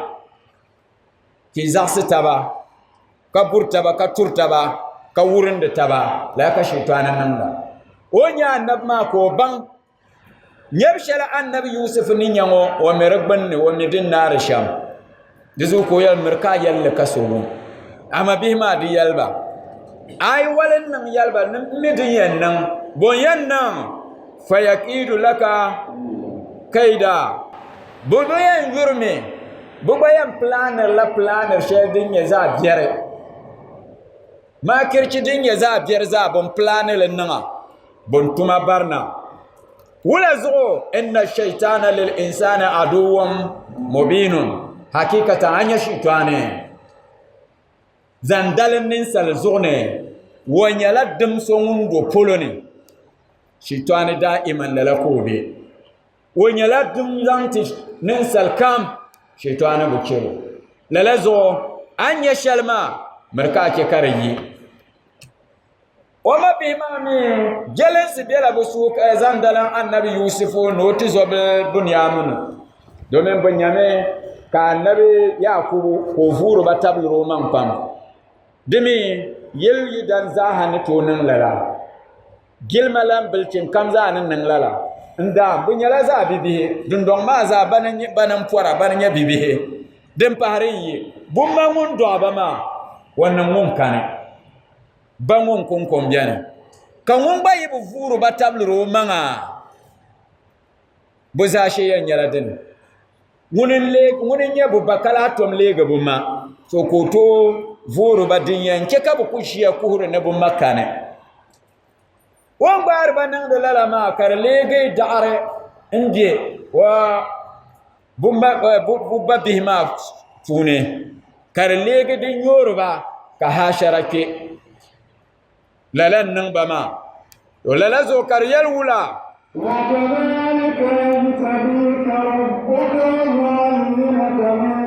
Ti zaɣisi taba, ka buri taba, ka turi taba, ka wurindi taba, lala ka Shiitɔani niŋda. O ni nya anabi maa ka o baŋ nyɛbu shɛli anabi Yusuf ni nya ŋɔ, o mi di gbunni, o mi din naari shɛm. Di zuɣu ka o yɛli, Miri ka a yɛli li ka so wum. Amaa bihi maa di yɛli ba, A yi wali n-niŋ yɛli ba ni m mi din yɛn niŋ, bɔ n-yɛn niŋ? Fayakiidu laka kaida. Bɛ gba yɛn yurimi, bɛ gba yɛn pilaanirila pilaanir shɛli din nyɛ zaɣ biɛri. Maakirichi din nyɛ zaɣ biɛri zaa bɛ ni pilaani li niŋa, bɛ ni tuma barina. Wula zuɣu inna shaitana lil insani aduwwun mubinun hakikatan a nya shitani zaŋ dalim ninsal zuɣu ni o nyɛla dim so ŋun do polo ni shitani daiman lala ka o be. O nyɛla dim zaŋ ti ninsal kam, shɛtani bi chɛro. Lala zuɣu a ni nyɛ shɛli maa miri ka a chɛ ka di yi. O ma bihi maa mi jɛlinsi bela bɛ suhu ka zaŋ dalim Annabi Yusufu ni o tizɔbil Bunyaminu, domin bɛ nyami ka Annabi Yakubu ka o vuuri ba tabiliri o maŋ pam. Di mi yili yidan zaaha ni tooi niŋ lala. Jilima lan bilichin kam zaa ni niŋ lala. N daam, bɛ nyɛla zaa bibihi. Dundɔŋ maa zaa bana n-pɔra, bana n-nyɛ bibihi. Din pahiri n-yi, bumma ŋun dɔɣi ba maa, o niŋ ŋun kani. Ba ŋun kɔŋko m-beni. Ka ŋun gba yi bi vuuri ba tabilir o maŋa, bɛ zaashee yɛn nyɛla dini? Ŋuni n-nyɛ bɛ ba ka lahi tom leegi bɛ ma, so ka o tooi voori ba din yɛn chɛ ka bɛ ku ʒiya kuhiri ni bɛ ma kani. O ni gbaari ba niŋdi lala maa ka di leegi daɣiri m-be bɛ ba bihi maa puuni ka di leegi din nyoori ba ka haashara kpe. Lala n-niŋ ba maa. To lala zuɣu ka di yɛli wula? وكذلك يجتبيك ربك ويعلمك من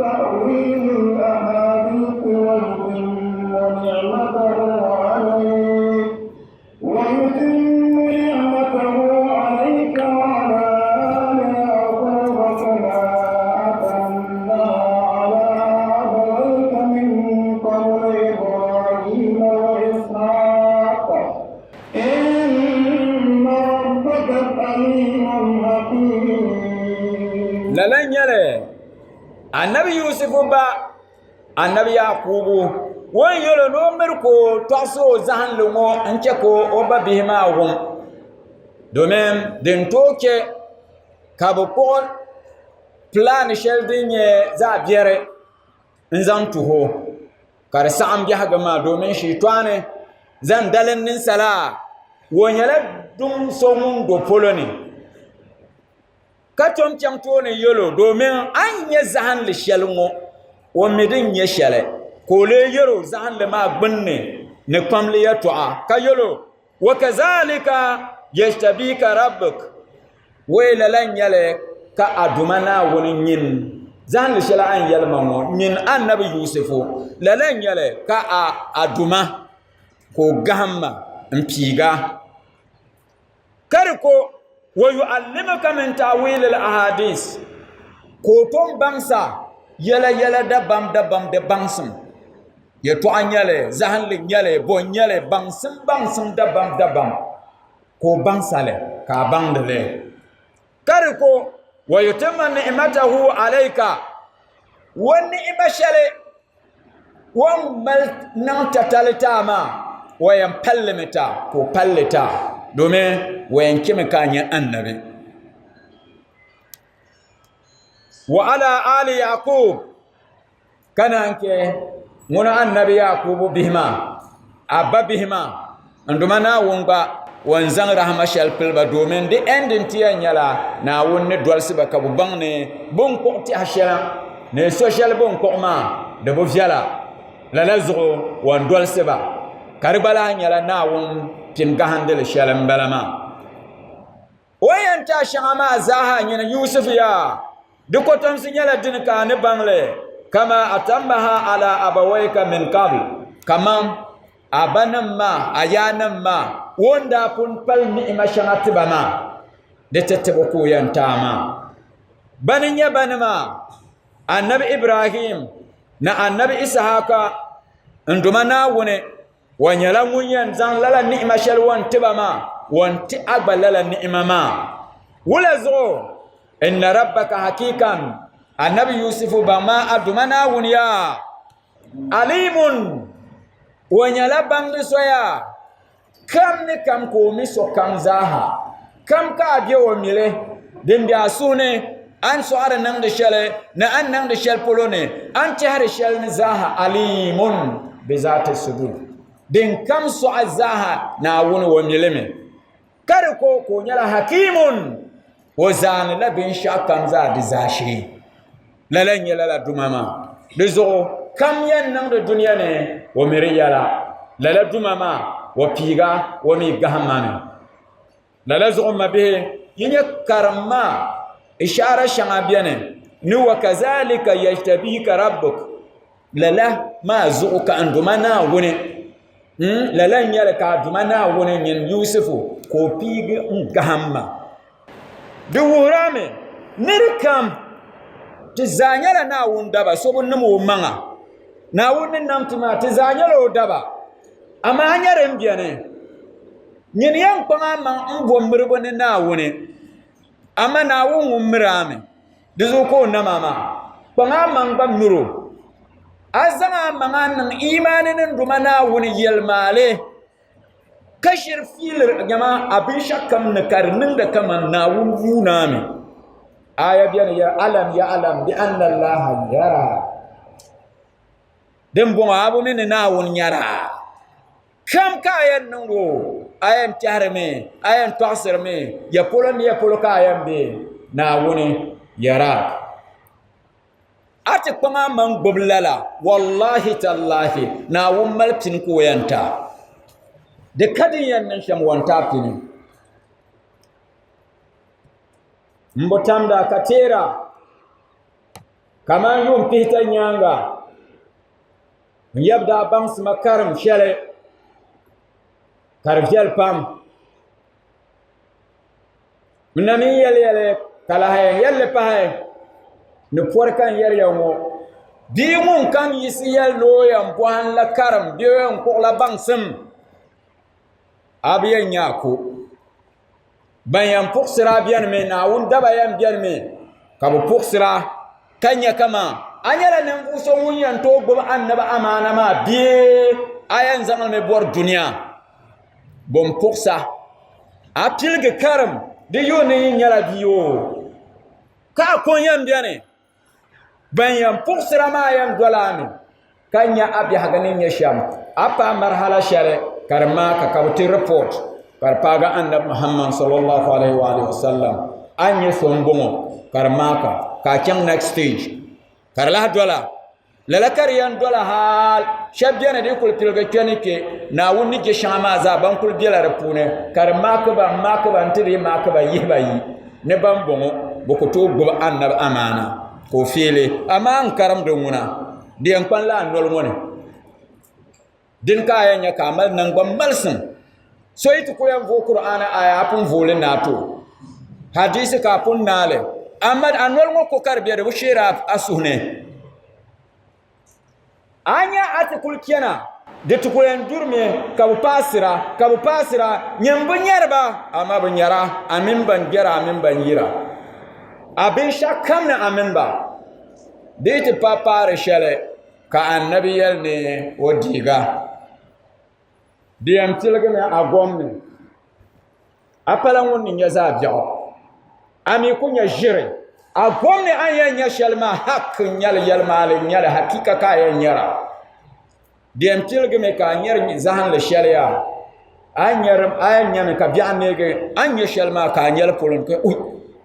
تأويل الأحاديث ويتم نعمته عليك ويتم نعمته عليك وعلى آل يعقوب كما أتمها على أبويك من قبل إبراهيم وإسحاق إن ربك حليم حكيم Lala n-nyɛli Annabi Yusufu ba Annabi Yakubu o ni yɛl o ni o miri ka o tɔɣisi o zahinli ŋɔ n-chɛ ka o ba bihi maa wum domin din tooi chɛ ka bɛ kpuɣi pilaani shɛli din nyɛ zaɣ biɛri n-zaŋ tuhi o ka di saɣim biɛhigu maa domin shiitɔni zaŋ dalim ninsala o nyɛla duŋ so ŋun do polo ni ka tom chaŋ tooni yɛl o domin a ni nya zahinli shɛli ŋɔ o mi din nyɛ shɛli ka o lee yɛl o zahinli maa gbunni ni kpamli yɛtɔɣa ka yɛl o wa kazalika yajtabika rabbuk wai lala n-nyɛli ka a Duuma Naawuni nyin zahinli shɛli a ni yɛli ma ŋɔ nyin Annabi Yusufu lala n-nyɛli ka a Duuma ka o gahim ma m-piiga ka di ko wa yu'allimuka min ta'wilil ahadis ka o tom baŋsa yɛla yɛla dabam dabam di baŋsim yɛtɔɣa nyɛli zahinli nyɛli bo nyɛli baŋsim baŋsim dabam dabam ka o baŋsa li ka a baŋdi li ka di ko wa yutimma ni'matahu alayka o ni'ima shɛli O ni mali niŋ tatali ti a maa, o yɛn pallimi ti a ka o palli ti a domin o yɛn chɛmi ka a nyɛ annabi. Wa ala ali Yaqub ka naan chɛ ŋuna annabi Yakubu bihi maa, a ba bihi maa, n Duuma Naawuni gba o ni zaŋ rahama shɛli pili ba domin di ending ti yɛn nyɛla Naawuni ni dolisi ba ka bɛ baŋ ni bɛ ni kpuɣi tɛha shɛli ni so shɛli bɛ ni kpuɣi maa di bi viɛla. Lala zuɣu o ni dolisi ba ka di gba lahi nyɛla Naawuni pini gahindili shɛli m-bala maa. O ni yɛn ti a shɛŋa maa zaaha nyini Yusuf yaa, di kotomsi nyɛla dini ka a ni baŋ li, kama atammaha ala abawayka min qabl, kaman a banim maa, a yaannim maa, o ni daa pun pali ni'ima shɛŋa ti ba maa, di ti tibu ka o yɛn ti a maa. Bani n-nyɛ bani maa? Annabi Ibrahim ni Annabi Isahaka n Duuma Naawuni O nyɛla ŋun yɛn zaŋ lala ni'ima shɛli o ni ti ba maa, o ni ti a gba lala ni'ima maa. Wula zuɣu? Inna rabbaka hakikan, Annabi Yusufu baŋ maa a Duuma Naawuni yaa, Aliimun, O nyɛla baŋdi soya kam ni kam ka O mi sokam zaaha. Kam ka a be O mi li, din be a suhu ni, a ni sɔɣiri niŋdi shɛli ni a ni niŋdi shɛli polo ni a ni tɛhiri shɛli ni zaaha aliimun bi zaati sudur din kam sɔɣi zaaha Naawuni o mi li mi. Ka di ko ka o nyɛla hakiimun o zaanila binshɛɣu kam zaa di zaashee. Lala n-nyɛ lala duma maa. Di zuɣu kam yɛn niŋdi dunia ni o mi di yɛla. Lala duma maa o piiga o mi gahimma ni. Lala zuɣu m mabihi, yi nya karim maa ishaara shɛŋa beni ni wa kazalika yajtabika rabbuk lala maa zuɣu ka n Duuma Naawuni hmm, lala n nyɛli ka a Duuma Naawuni nyin Yusufu ka o piigi n gahim ma. Di wuhirami ni di kam ti zaa nyɛla Naawuni daba, so bi nim o maŋa. Naawuni ni nam ti maa ti zaa nyɛla o daba, amaa a nya din beni. Nyini yɛn kpaŋ a maŋ m-bo miribu ni Naawuni, amaa Naawuni ŋun mir a mi, di zuɣu ka o nam a maa. Kpaŋ a maŋ gba mir o. A zaŋ a maŋa niŋ imaani ni Duuma Naawuni yɛlimaali, ka shiri fiili nyama a binshɛɣukam ni ka di niŋdi kaman Naawuni yuun a mi. Aya beni yɛra, Alam ya'lam bi anna Allaha yara. Din bɔŋɔ a bi mi ni Naawuni nyara a? Kam ka a yɛn niŋ o, a yɛn tɛhirimi, a yɛn tɔɣisirimi, ya polo ni ya polo ka a yɛn be, Naawuni yɛra. A ti kpaŋ a maŋ gbubi lala, wallahi tallahi, Naawuni mali pini ka o yɛn ti a. Di ka din yɛn niŋ shɛm, o ni ti a pini. M bi tamda ka teera kaman yuun pihita nyaaŋa. N yab daa baŋsi ma karim shɛli ka di viɛli pam. N na mi yɛli ya li ka lahi yɛn yɛli li pahi ni pɔri ka n yɛri ya ŋɔ. Bia ŋun kam yiɣisi yɛli ni o yɛn bɔhim la karim bee o yɛn kpuɣila baŋsim, a bi yɛn nya a ko. Ban yɛn puɣisira benimi, Naawuni daba yɛn benimi ka bɛ puɣisira ka nya kaman a nyɛla ninvuɣ so ŋun yɛn tooi gbubi annabi amaana maa bee a yɛn zaŋ li mi bɔri dunia. Bɔ m-puɣisa a piligi karim di yuuni yi nyɛla bia oo, ka a ko yɛn beni. Ban yɛn puɣisira maa yɛn doli a mi ka nya a biɛhigu ni nyɛ shɛm. A paai marhala shɛli ka di maaka ka bɛ ti report ka di paagi Annabi Muhammad sallallahu alaihi wa alihi wasallam. A ni nyɛ so m-bɔŋɔ ka di maaka ka a chaŋ next stage ka di lahi dola. Lala ka di yɛn dola hal shɛba beni di kuli piligi kpe ni kpe Naawuni ni je shɛŋa maa zaa ban kuli bela di puuni ka di maaki ba m-maaki ba nti dii maaki ba yihi ba yi ni ban bɔŋɔ bɛ ku tooi gbubi annabi amaana ka o feeli amaa n karimdi ŋuna di yɛn kpanila a noli ŋɔ ni dini ka a yɛn nya ka a mali naŋgban malisim so yi ti ku yɛn vooi Kur'aani aya a pun vooli naai ti o hadiisi ka a pun naali amaa a noli ŋɔ ko ka di bɛ di bi sheeri a suhu ni A nya a ti kuli chana, di ti kuli yɛn durimi ka bɛ paasira, ka bɛ paasira, nyini bi nyari ba, amaa bɛ nyara a mini ban gbɛra, a mini ban yira. A binshɛɣu kam ni a mini ba, di yi ti paai paari shɛli. Ka annabi yɛli ni o deega. Di yɛn tiligimi a gom ni, a pala ŋun ni nya zaɣ biɛɣu, a mi ku nya ʒiri. A gom ni a ni yɛn nya shɛli maa hak n-nyɛli yɛlimaŋli n-nyɛli hakika ka a yɛn nyara. Di yɛn piligimi ka a nyari zahinli shɛli yaa a yɛn nyami ka biɛɣu neegi a ni nya shɛli maa ka a nyɛli polo ni ka ui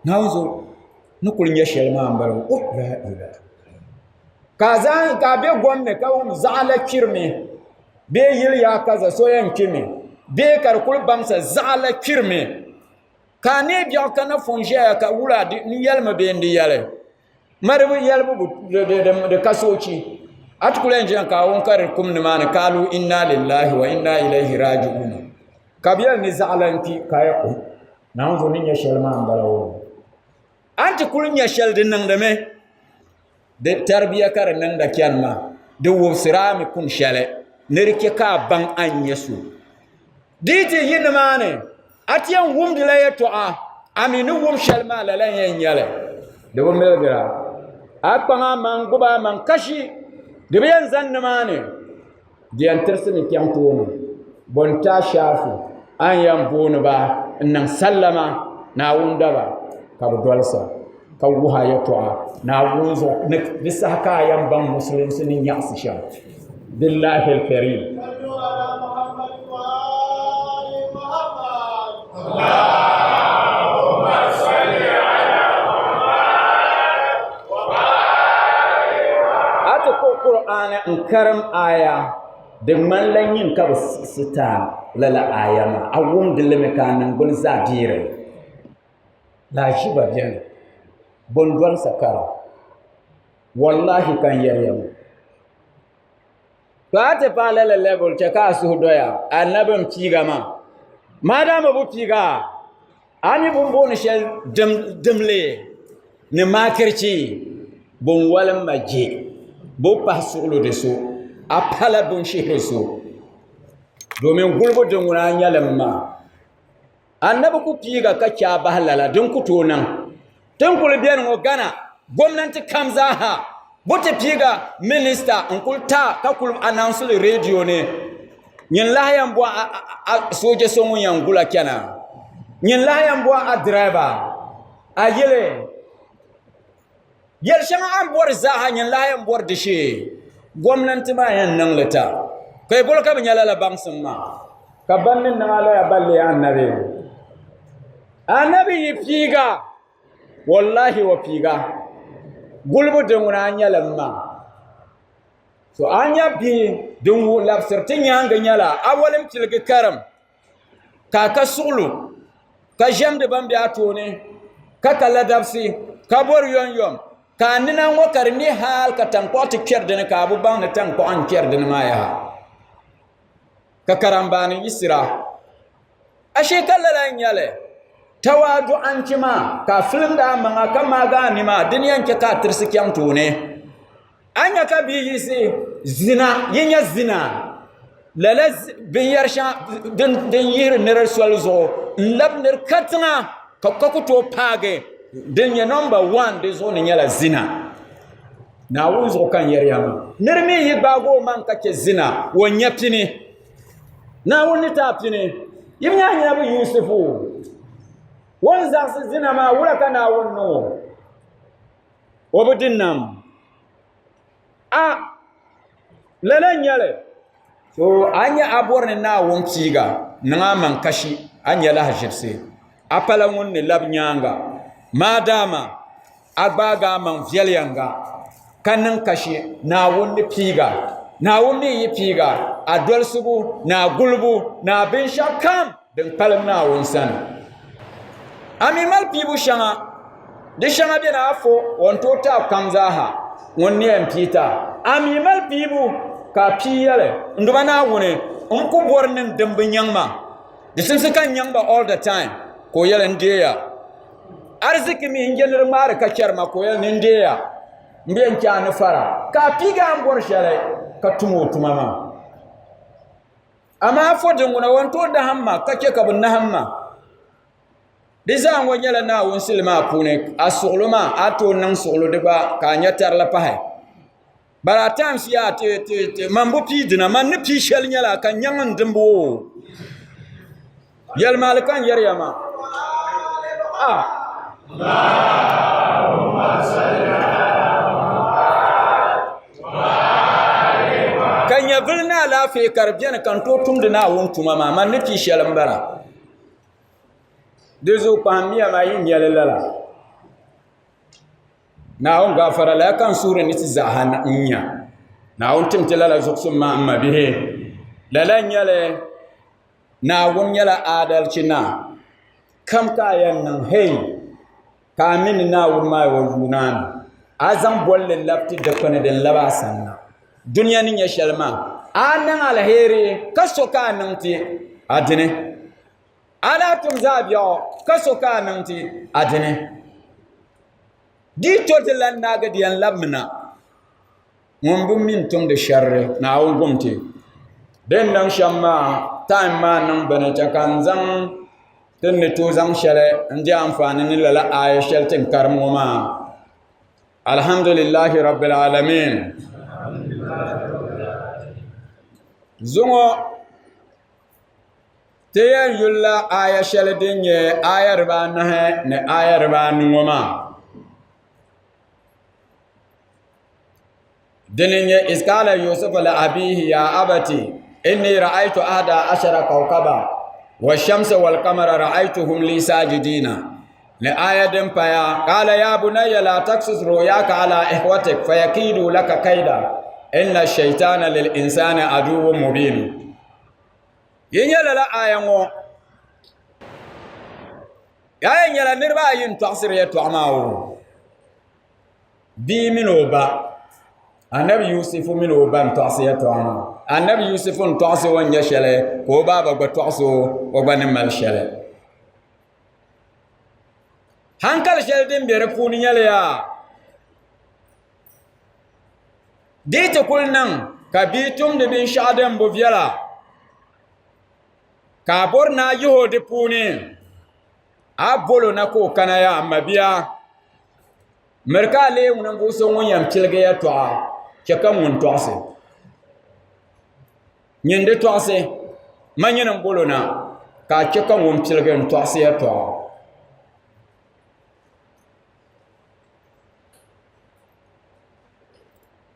Naawuni zuɣu ni kuli nya shɛli maa m-bala ui laa ilaha ka a zaŋ ka a be gom ni ka wum zaɣa la kpirimi bee yili yaa kaza so yɛn kpimi bee ka di kuli baŋsa zaɣa la kpirimi ka a neei biɛɣu ka na fo n-ʒɛya ka wula n yɛlimi bee n di yɛli Maribu yɛlibu di ka soochi a ti kuli yɛn ʒiya ka a wum ka di kum nimaani kaalu inna lillahi wa inna ilayhi raji'un ka bi yɛli ni zaɣala n kpi ka ya oi Naawuni zuɣu ni nyɛ shɛli maa n bala o a ni ti kuli nyɛ shɛli di niŋdimi di tarbiya ka di niŋda chɛni maa di wubisira mi kun shɛli ni di chɛ ka a baŋ a ni nyɛ so Di yi ti yi nimaani, a ti yɛn wumdila yɛtɔɣa, a mi ni wum shɛli maa lala n-yɛn nyɛ li. Di bi miligira. A kpaŋ a maŋ gbubi a maŋ kashi, di bi yɛn zani nimaani. Di yɛn tirisimi chaŋ tooni. Bɔ n-ti a shaafu, a ni yɛn booni ba n-niŋ sallama Naawuni daba, ka bɛ dolisi a, ka wuhi a yɛtɔɣa Naawuni zuɣu ni di saha ka a yɛn baŋ Musulinsi ni nyaɣisi shɛm. Billahi al-Karim. A ti kpuɣi Qur'ani n-karim aya di ŋmanila nyin ka bɛ siɣisi ti a lala aya maa a wumdi li mi ka a niŋgbuni zaa deeri li. Lahiʒiba beni bɔ n-dolisi kara wallahi ka n yɛri ya ŋɔ to a ti paai lala level chɛ ka a suhu doya anabi n piiga maa maadaama bi piiga a mi bin booni shɛli dimli ni maakirichi bin walim ma je bi pahi suɣulo di so a pala bin shihiri so domin gulibu din ŋuna a nyɛlim maa Annabi ku piiga ka chɛ a bahi lala din ku tooi niŋ. Tin kuli beni ŋɔ Ghana gomnanti kam zaaha bu ti piiga minista n kuli ta ka kuli announce li radio ni nyin lahi yɛn bɔ a sooja so ŋun yɛn gula chana nyin lahi yɛn bɔ a driver a yili Yɛli shɛŋa a ni bɔri zaaha nyin lahi yɛn bɔri di shee gomnanti maa yɛn niŋ li ta ka yi boli ka bi nya lala baŋsim maa ka ban ni niŋ a laya ba leei annabi annabi yi piiga wallahi o piiga gulibu din ŋuna a nyɛli m ma so a nya bihi din wuhi labisiri ti nyaangi nyɛla a walim piligi karim ka a ka suɣulo ka ʒɛmdi ban bɛ a tooni ka ka ladabsi ka bori yomyom ka a nina ŋɔ ka di ne hali ka tankpaɣu ti kpɛri dini ka a bi baŋ ni tankpaɣu n kpɛri dini maa yaha ka karambaani yiɣisira ashee ka lala n nyɛli tawaaduɣanchi maa ka a filimdi a maŋa ka maagi a ni maa dini yɛn chɛ ka a tirisi chɛŋ tooni A ni nya ka bia yiɣisi zina, yi nya zina lala binyɛr shɛŋa din yihiri nira soli zuɣu n-labi nir katiŋa ka ku tooi paagi din nyɛ nɔmba wan di zuɣu ni nyɛla zina. Naawuni zuɣu ka n yɛri ya maa. Nir mi yi gbaagi o maŋ ka chɛ zina, o nya pini. Naawuni ni ti a pini. Yi bi nya a nya bi Yusufu o ni zaɣisi zina maa, wula ka Naawuni niŋ o? O bi di nam. A lala n-nyɛ li. So a nya a bɔri ni Naawuni piiga niŋ a maŋ kashi, a nya lahaʒibisi. A pala ŋun ni labi nyaaŋa. Maadaama a gbaagi a maŋ viɛlyɛŋga ka niŋ kashi Naawuni ni piiga, Naawuni mi yi piiga a dolisigu ni a gulibu ni a binshɛɣu kam din kpalim Naawuni sani. A mi mali piibu shɛŋa Di shɛŋa bɛni a fo o ni tooi taai kam zaaha ŋun ni yɛn pii ti a. A mi mali piibu ka a pii yɛli, N Duuma Naawuni, n ku bɔri ni n dimba nyaŋ ma. Di simsi ka n nyaŋ ba all the time. Ka o yɛli, N deeya. Ariziki mi n je ni di ŋmaari ka chɛri ma, ka o yɛli ni n deeya. M bi yɛn chɛ a ni fara. Ka a piigi a ni bɔri shɛli ka tum o tuma maa. Amaa fo din ŋuna o ni tooi dahim ma ka chɛ ka bɛ nahim ma. Di zaa ŋɔ nyɛla Naawuni sili maa puuni a suɣulo maa a tooi niŋ suɣulo di gba ka a nya tarili pahi. But at times yaa ti ti ti man bi pii dina man ni pii shɛli nyɛla ka nyaŋ n dimba o yɛlimaali ka n yɛriya maa ah. Ka nyɛvili ni alaafee ka di bɛni ka n tooi tumdi Naawuni tuma maa man ni pii shɛli n bala di zuɣu kpahimmiya maa yi nyɛli lala. Naawuni gaafara lala ka n suhuri ni ti zaaha n nya Naawuni tim ti lala zuɣusim maa n mabihi lala n nyɛli Naawuni nyɛla aadalchi naa kam ka a yɛn niŋ hei ka a mini Naawuni maa o yuunaani a zaŋ bolli labi ti dikpuni din labi a sanna duniya ni nyɛ shɛli maa a niŋ aliheri ka so ka a niŋ ti a dini A lahi tum zaɣ biɛɣu ka so ka a niŋ ti a dini. Di yi to di lan naagi di yɛn labimina. Ŋun bi mi n-tumdi shɛrili, Naawuni gum ti. Di ni niŋ shɛm maa, time maa niŋ bini chɛ ka n zaŋ ti ni tooi zaŋ shɛli n-di anfaani ni lala aaya shɛli ti ni karim ŋɔ maa. Alhamdulillahi Rabbil Alamin. Zuŋɔ Ti yɛn yulila aaya shɛli din nyɛ aaya dibaanahi ni aaya dibaanu ŋɔ maa. Dini n-nyɛ iz kaala Yusufu li abiihi ya abati inni ra'aytu ahada ashara kawkaba wa shamsa wal kamara ra'aytuhum li sajidina ni aaya din paya kaala ya bunayya la taksus ru'yaka ala ihwatik fayakidu laka kaida inna shaitana lil insani aduwwun mubin. Yi nyɛ lala aaya ŋɔ yaa nyɛla niriba ayi n tɔɣisiri yɛtɔɣa maa o bia mini o ba anabi yusufu mini o ba n tɔɣisi yɛtɔɣa maa anabi yusufu n tɔɣisi o ni nyɛ shɛli ka o baaba gba tɔɣisi o o gba ni mali shɛli hankali shɛli din be di puuni nyɛla yaa Di yi ti kuli niŋ ka bia tumdi binshɛɣu din bi viɛla ka a bori ni a yihi o di puuni a bolo na ka o kana yaa n mabia miri ka a leei ninvuɣu so ŋun yɛn piligi yɛltɔɣa chɛ ka ŋun tɔɣisi nyin di tɔɣisi ma nyini n bolo na ka a chɛ ka ŋun piligi n tɔɣisi yɛltɔɣa.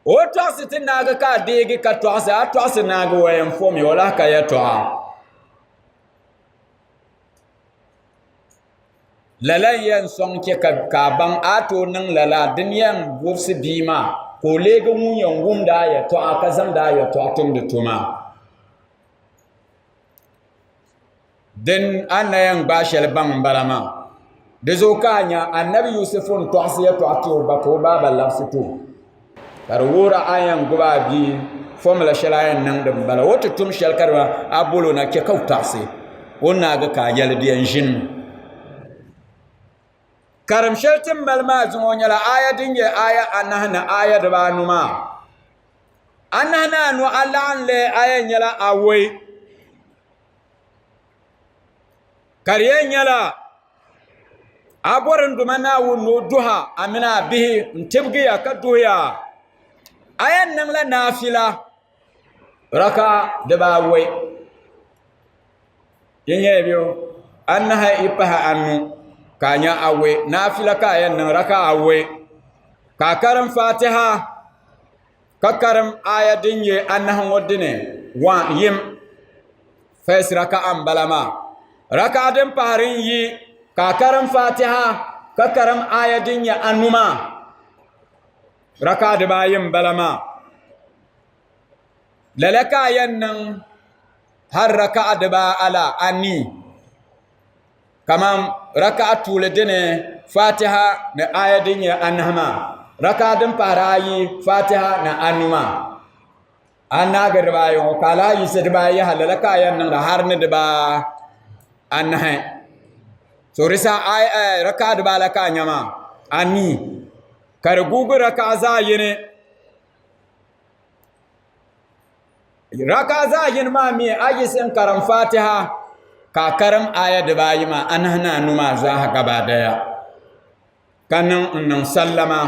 O tɔɣisi ti naagi ka a deegi ka tɔɣisi a tɔɣisi naagi o yɛn fomi o lahi ka yɛltɔɣa lala n yɛn sɔŋ chɛ ka a baŋ a tooi niŋ lala din yɛn wubisi bia maa ka o leegi ŋun yɛn wumdi a yɛltɔɣa ka zaŋdi a yɛltɔɣa tumdi tuma Din a ni na yɛn gbaai shɛli baŋ m-bala maa. Di zuɣu ka a nya Anabi Yusufu n-tɔɣisi yɛtɔɣa ti o ba ka o baaba labisi ti o. Ka di wuhiri a yɛn gbubi a bia fɔmula shɛli a yɛn niŋdi m-bala. O ti tum shɛli ka di a bol o na chɛ ka o tɔɣisi o ni naagi ka a yɛli di yɛn ʒinimi. Karim shɛli ti ni mali maa zuŋɔ nyɛla aaya din nyɛ aaya anahi ni aaya dibaanu maa. Anahi ni anu a laɣim li a yɛn nyɛla awɔi. Ka di yɛn nyɛla a bɔri n Duuma Naawuni ni o duha a mini a bihi n-tibigi ya ka duhi ya. A yɛn niŋla naafila raka dibaawɔi. Di nyɛla bɛ anahi yi pahi anu ka a nya awɔi. Naafila ka a yɛn niŋ raka awɔi ka a karim fatiha ka karim aya din nyɛ anahi ŋɔ dini yim. First raka'a n bala maa raka'a din pahari n yi ka a karim fatiha ka karim aya din nyɛ anu maa raka'a dibaayi n bala maa lala ka a yɛn niŋ hali raka'a dibaa ala anii kamani raka'a tuuli dini fatiha ni aya din nyɛ anahi maa raka'a din pahari ayi fatiha ni anu maa A naagi dibaayi ŋɔ ka a lahi yiɣisi dibaayi yaha lala ka a yɛn niŋda hali ni dibaa anahi to di saha rakaɣa dibaala ka a nya maa anii ka di guugi rakaɣa zaɣ yini rakaɣa zaɣ yini maa mii a yiɣisi n karim fatiha ka a karim aya dibaayi maa anahi ni anu maa zaaha gabadaya ka niŋ n niŋ sallama.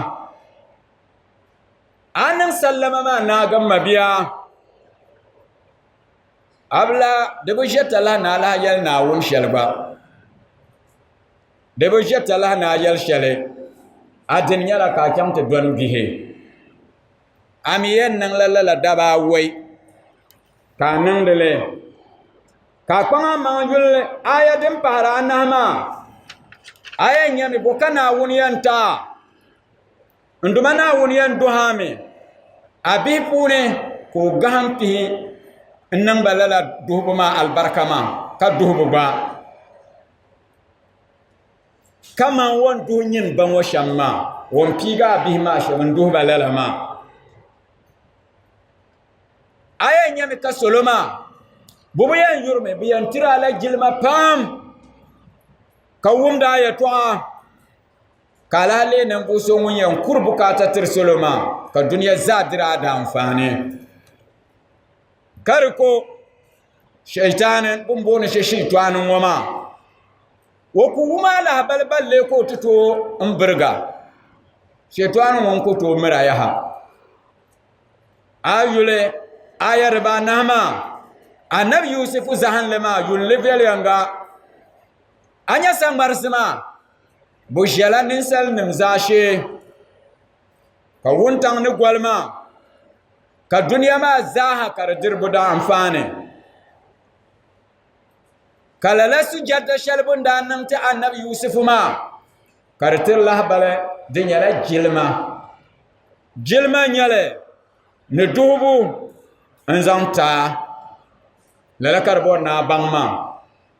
A niŋ sallama maa naagi m mabia. A bi lahi, di bi ʒe talahi ni a lahi yɛli Naawuni shɛli gba. Di bi ʒe talahi ni a yɛli shɛli. A dini nyɛla ka a chaŋ ti dɔni bihi. A mi yɛn niŋla lala daba awɔi ka a niŋdi li. Ka a kpaŋ amaŋ yuli aya din pahiri anahi maa, a yɛn nyami bo ka Naawuni yɛn ti a. N Duuma Naawuni yɛn duhi a mi a bihi puuni ka o gahim pihi n-niŋ ba lala duhibu maa alibarika maa, ka duhi bi gba kaman o ni duhi nyin ba ŋɔ shɛm maa, o ni piigi a bihi maa shɛm n-duhi ba lala maa. A yɛn nyami ka salo maa bɛ bi yɛn yurimi, bɛ yɛn tiri a la jilima pam ka wumdi a yɛtɔɣa. Ka a lahi leei ninvuɣ so ŋun yɛn kuri bukaata tiri salo maa, ka dunia zaa diri a daanfaani. Ka di ko Shaitaani bɛ ni booni shɛli Shiitaani ŋɔ maa, o ku wum a lahabali ballee ka o ti tooi n biriga. Shaitaani ŋɔ n-ku tooi miri a yaha. A yuli aya dibaanahi maa, Anabi Yusufu zahinli maa yulli viɛlyɛŋga. A nya saŋmarisi maa, bɛ ʒiɛla ninsalinim zaashee, ka wuntaŋ ni goli maa, ka dunia maa zaaha ka di diri bɛ daanfaani. Ka lala sujɛda shɛli bɛ ni daa niŋ ti Anabi Yusufu maa, ka di tiri lahibali di nyɛla jilima. Jilima n-nyɛ li ni duhibu n-zaŋ ti a. Lala ka di bɔri ni a baŋ maa.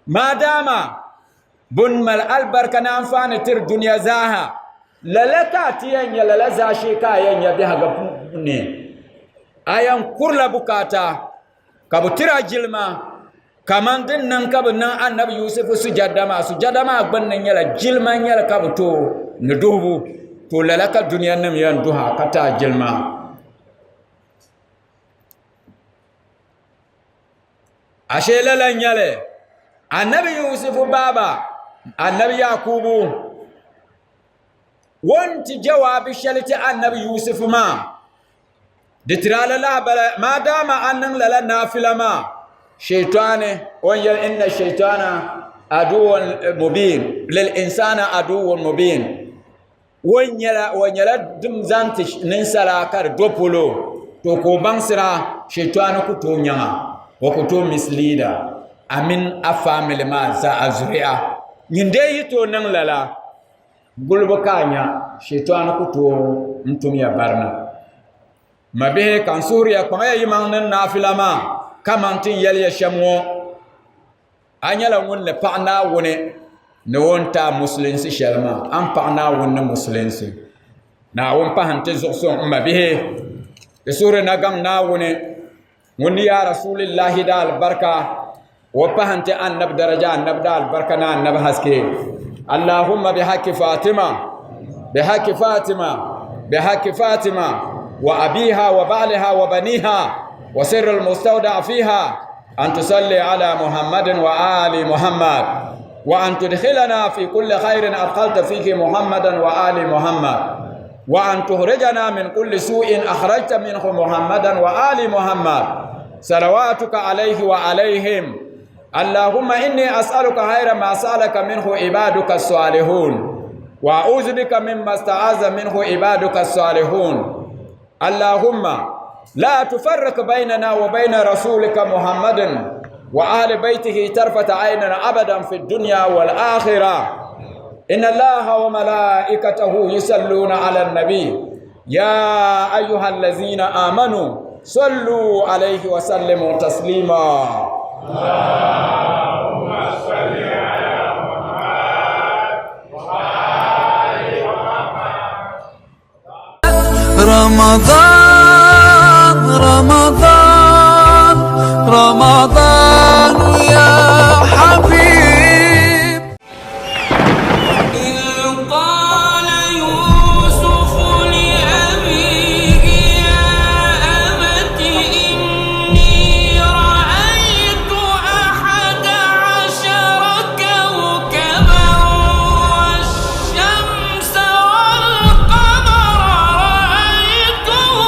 Maadama bun mali alibarika ni anfaani tiri dunia zaaha, lala ka a ti yɛn nya, lala zaashee ka a yɛn nya biɛhigu ni. A yɛn kurila bukaata ka bɛ tiri a jilima kaman din niŋ ka bɛ niŋ Anabi Yusufu sujada maa. Sujada maa gbunni nyɛla jilima n-nyɛli ka bɛ ti o ni duhibu. To lala ka dunianim yɛn duhi a ka ti a jilima. Ashe lala n nyɛli anabi Yusufu baaba anabi Yakubu o ni ti jawaabi shɛli ti anabi Yusufu maa di tiri a la lahabali maadaama a niŋ lala naafila maa shaitani o ni yɛli inna shaitana aduwwun mubin lil insana aduwwun mubin O nyɛla dim zaŋ ti ninsala ka di do polo to ka o baŋsira shɛtɔni ku tooi nyaŋa o ku tooi misiliida a mini a faamili maa zaa a zuriya nyin dee yi tooi niŋ lala gulibu ka a nya shɛtɔni ku tooi n tumya barina mabihi ka n suhuriya kpaŋya yimaŋ ni naafila maa kamani ti ni yɛli ya shɛm ŋɔ A nyɛla ŋun ni paɣi Naawuni ni o ni ti a musulinsi shɛli maa, a ni paɣi Naawuni ni musulinsi. Naawuni pahi n-ti zuɣusuŋ m mabihi, di suhuri na gaŋ Naawuni ŋun ni yaa Rasulillahi da alibarika, o pahi n-ti Annabi daraja, Annabi da alibarika ni Annabi haske. Allahumma bi haqqi Fatima, bi haqqi Fatima, bi haqqi Fatima wa abiha wa ba'liha wa baniha wa sirril mustawda fiha أن تصلي على محمد وآل محمد وأن تدخلنا في كل خير أدخلت فيه محمدا وآل محمد وأن تخرجنا من كل سوء أخرجت منه محمدا وآل محمد صلواتك عليه وعليهم اللهم إني أسألك خير ما سألك منه عبادك الصالحون وأعوذ بك مما استعاذ منه عبادك الصالحون اللهم لا تفرق بيننا وبين رسولك محمد وأهل بيته طرفة عين أبدا في الدنيا والآخرة إن الله وملائكته يصلون على النبي يا أيها الذين آمنوا صلوا عليه وسلموا تسليما اللهم صل على محمد وآل محمد رمضان رمضان رمضان يا حبيب إذ قال يوسف لأبيه يا أبت إني رأيت أحد عشر كوكبا والشمس والقمر رأيتهم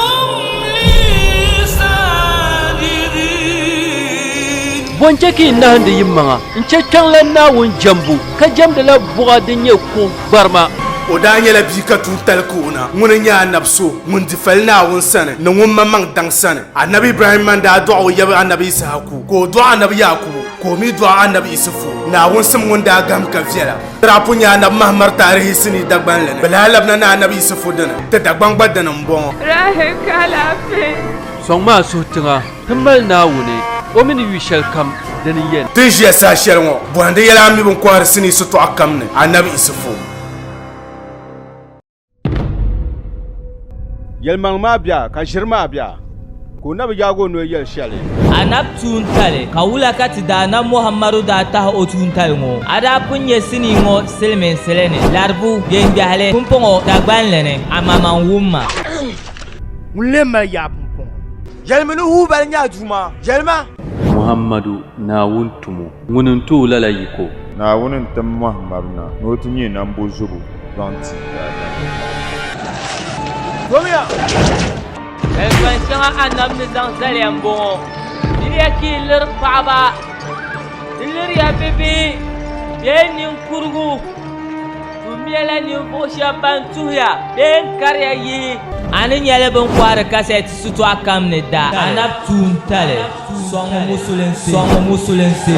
Bɔ n-chɛ ka yi nahindi yimaŋa n-chɛ kpiɔŋlan Naawuni jɛmbu, ka jɛmdila buɣa din nyɛ kuɣ gbarima? O daa nyɛla bia ka tuuntali ka o na. Ŋuni n-nyɛ anabi so ŋun di fali Naawuni sani ni ŋun maŋmaŋ daŋ sani. Anabi Ibrahimma n-daa dɔɣi o yab anabi Issahaku, ka o dɔɣi anabi Yaakubu, ka o mi dɔɣi anabi Isufu. Naawuni sim ŋun daa gahim ka viɛla. Ti daa pun nya anabi Mahamar taarihi sinii Dagbanli ni. Bɛ lahi labina ni anabi Isufu dini. Ti Dagbaŋ gba dini m-bɔŋɔ. Rahel ka alaafee. Sɔŋmi a suhu tiŋa. Ti mali Naawuni, o mi ni yu shɛlikam, dini n-yɛn. Ti ni ʒiya saha shɛli ŋɔ, bɔhindi yɛla a mi bɛ ni kɔhiri sinii sitɔɣu kam ni, Anabi Isufu. Yɛlimaŋli maa bia ka ʒiri maa bia, ka o na bi yaag o noli yɛli shɛli. Anab tuuntali, ka wula ka ti Daanab Muhammadu daa tahi o tuuntali ŋɔ? A daa pun nya sinii ŋɔ silimiinsili ni, Laribu, Gengbeɣili, pumpɔŋɔ Dagbanli ni, amaa man wum ma. Ŋun lee mali yaa pumpɔŋɔ? Yɛlimi ni Huubali nyɛ a Duuma. Yɛlima. Muhammadu, Naawuni tumo, ŋuni n-ti o lala yiko. Naawuni n-tim Muhammadu na ni o ti nyɛ nambozubo zaŋ ti daadama. Domiya! Kaliman shɛŋa Anabi ni zaŋ zali ya m-bɔŋɔ, Miriya ka yi liri paɣiba, di liriya bibihi bee ninkurigu. Tummiya ninvuɣ shɛb ban tuhiya bee n-kariya yihi. A ni nyɛli bɛ ni kɔhiri kasɛti sitɔɣu kam ni da. Anabi tuuntali sɔŋmi musulinsi.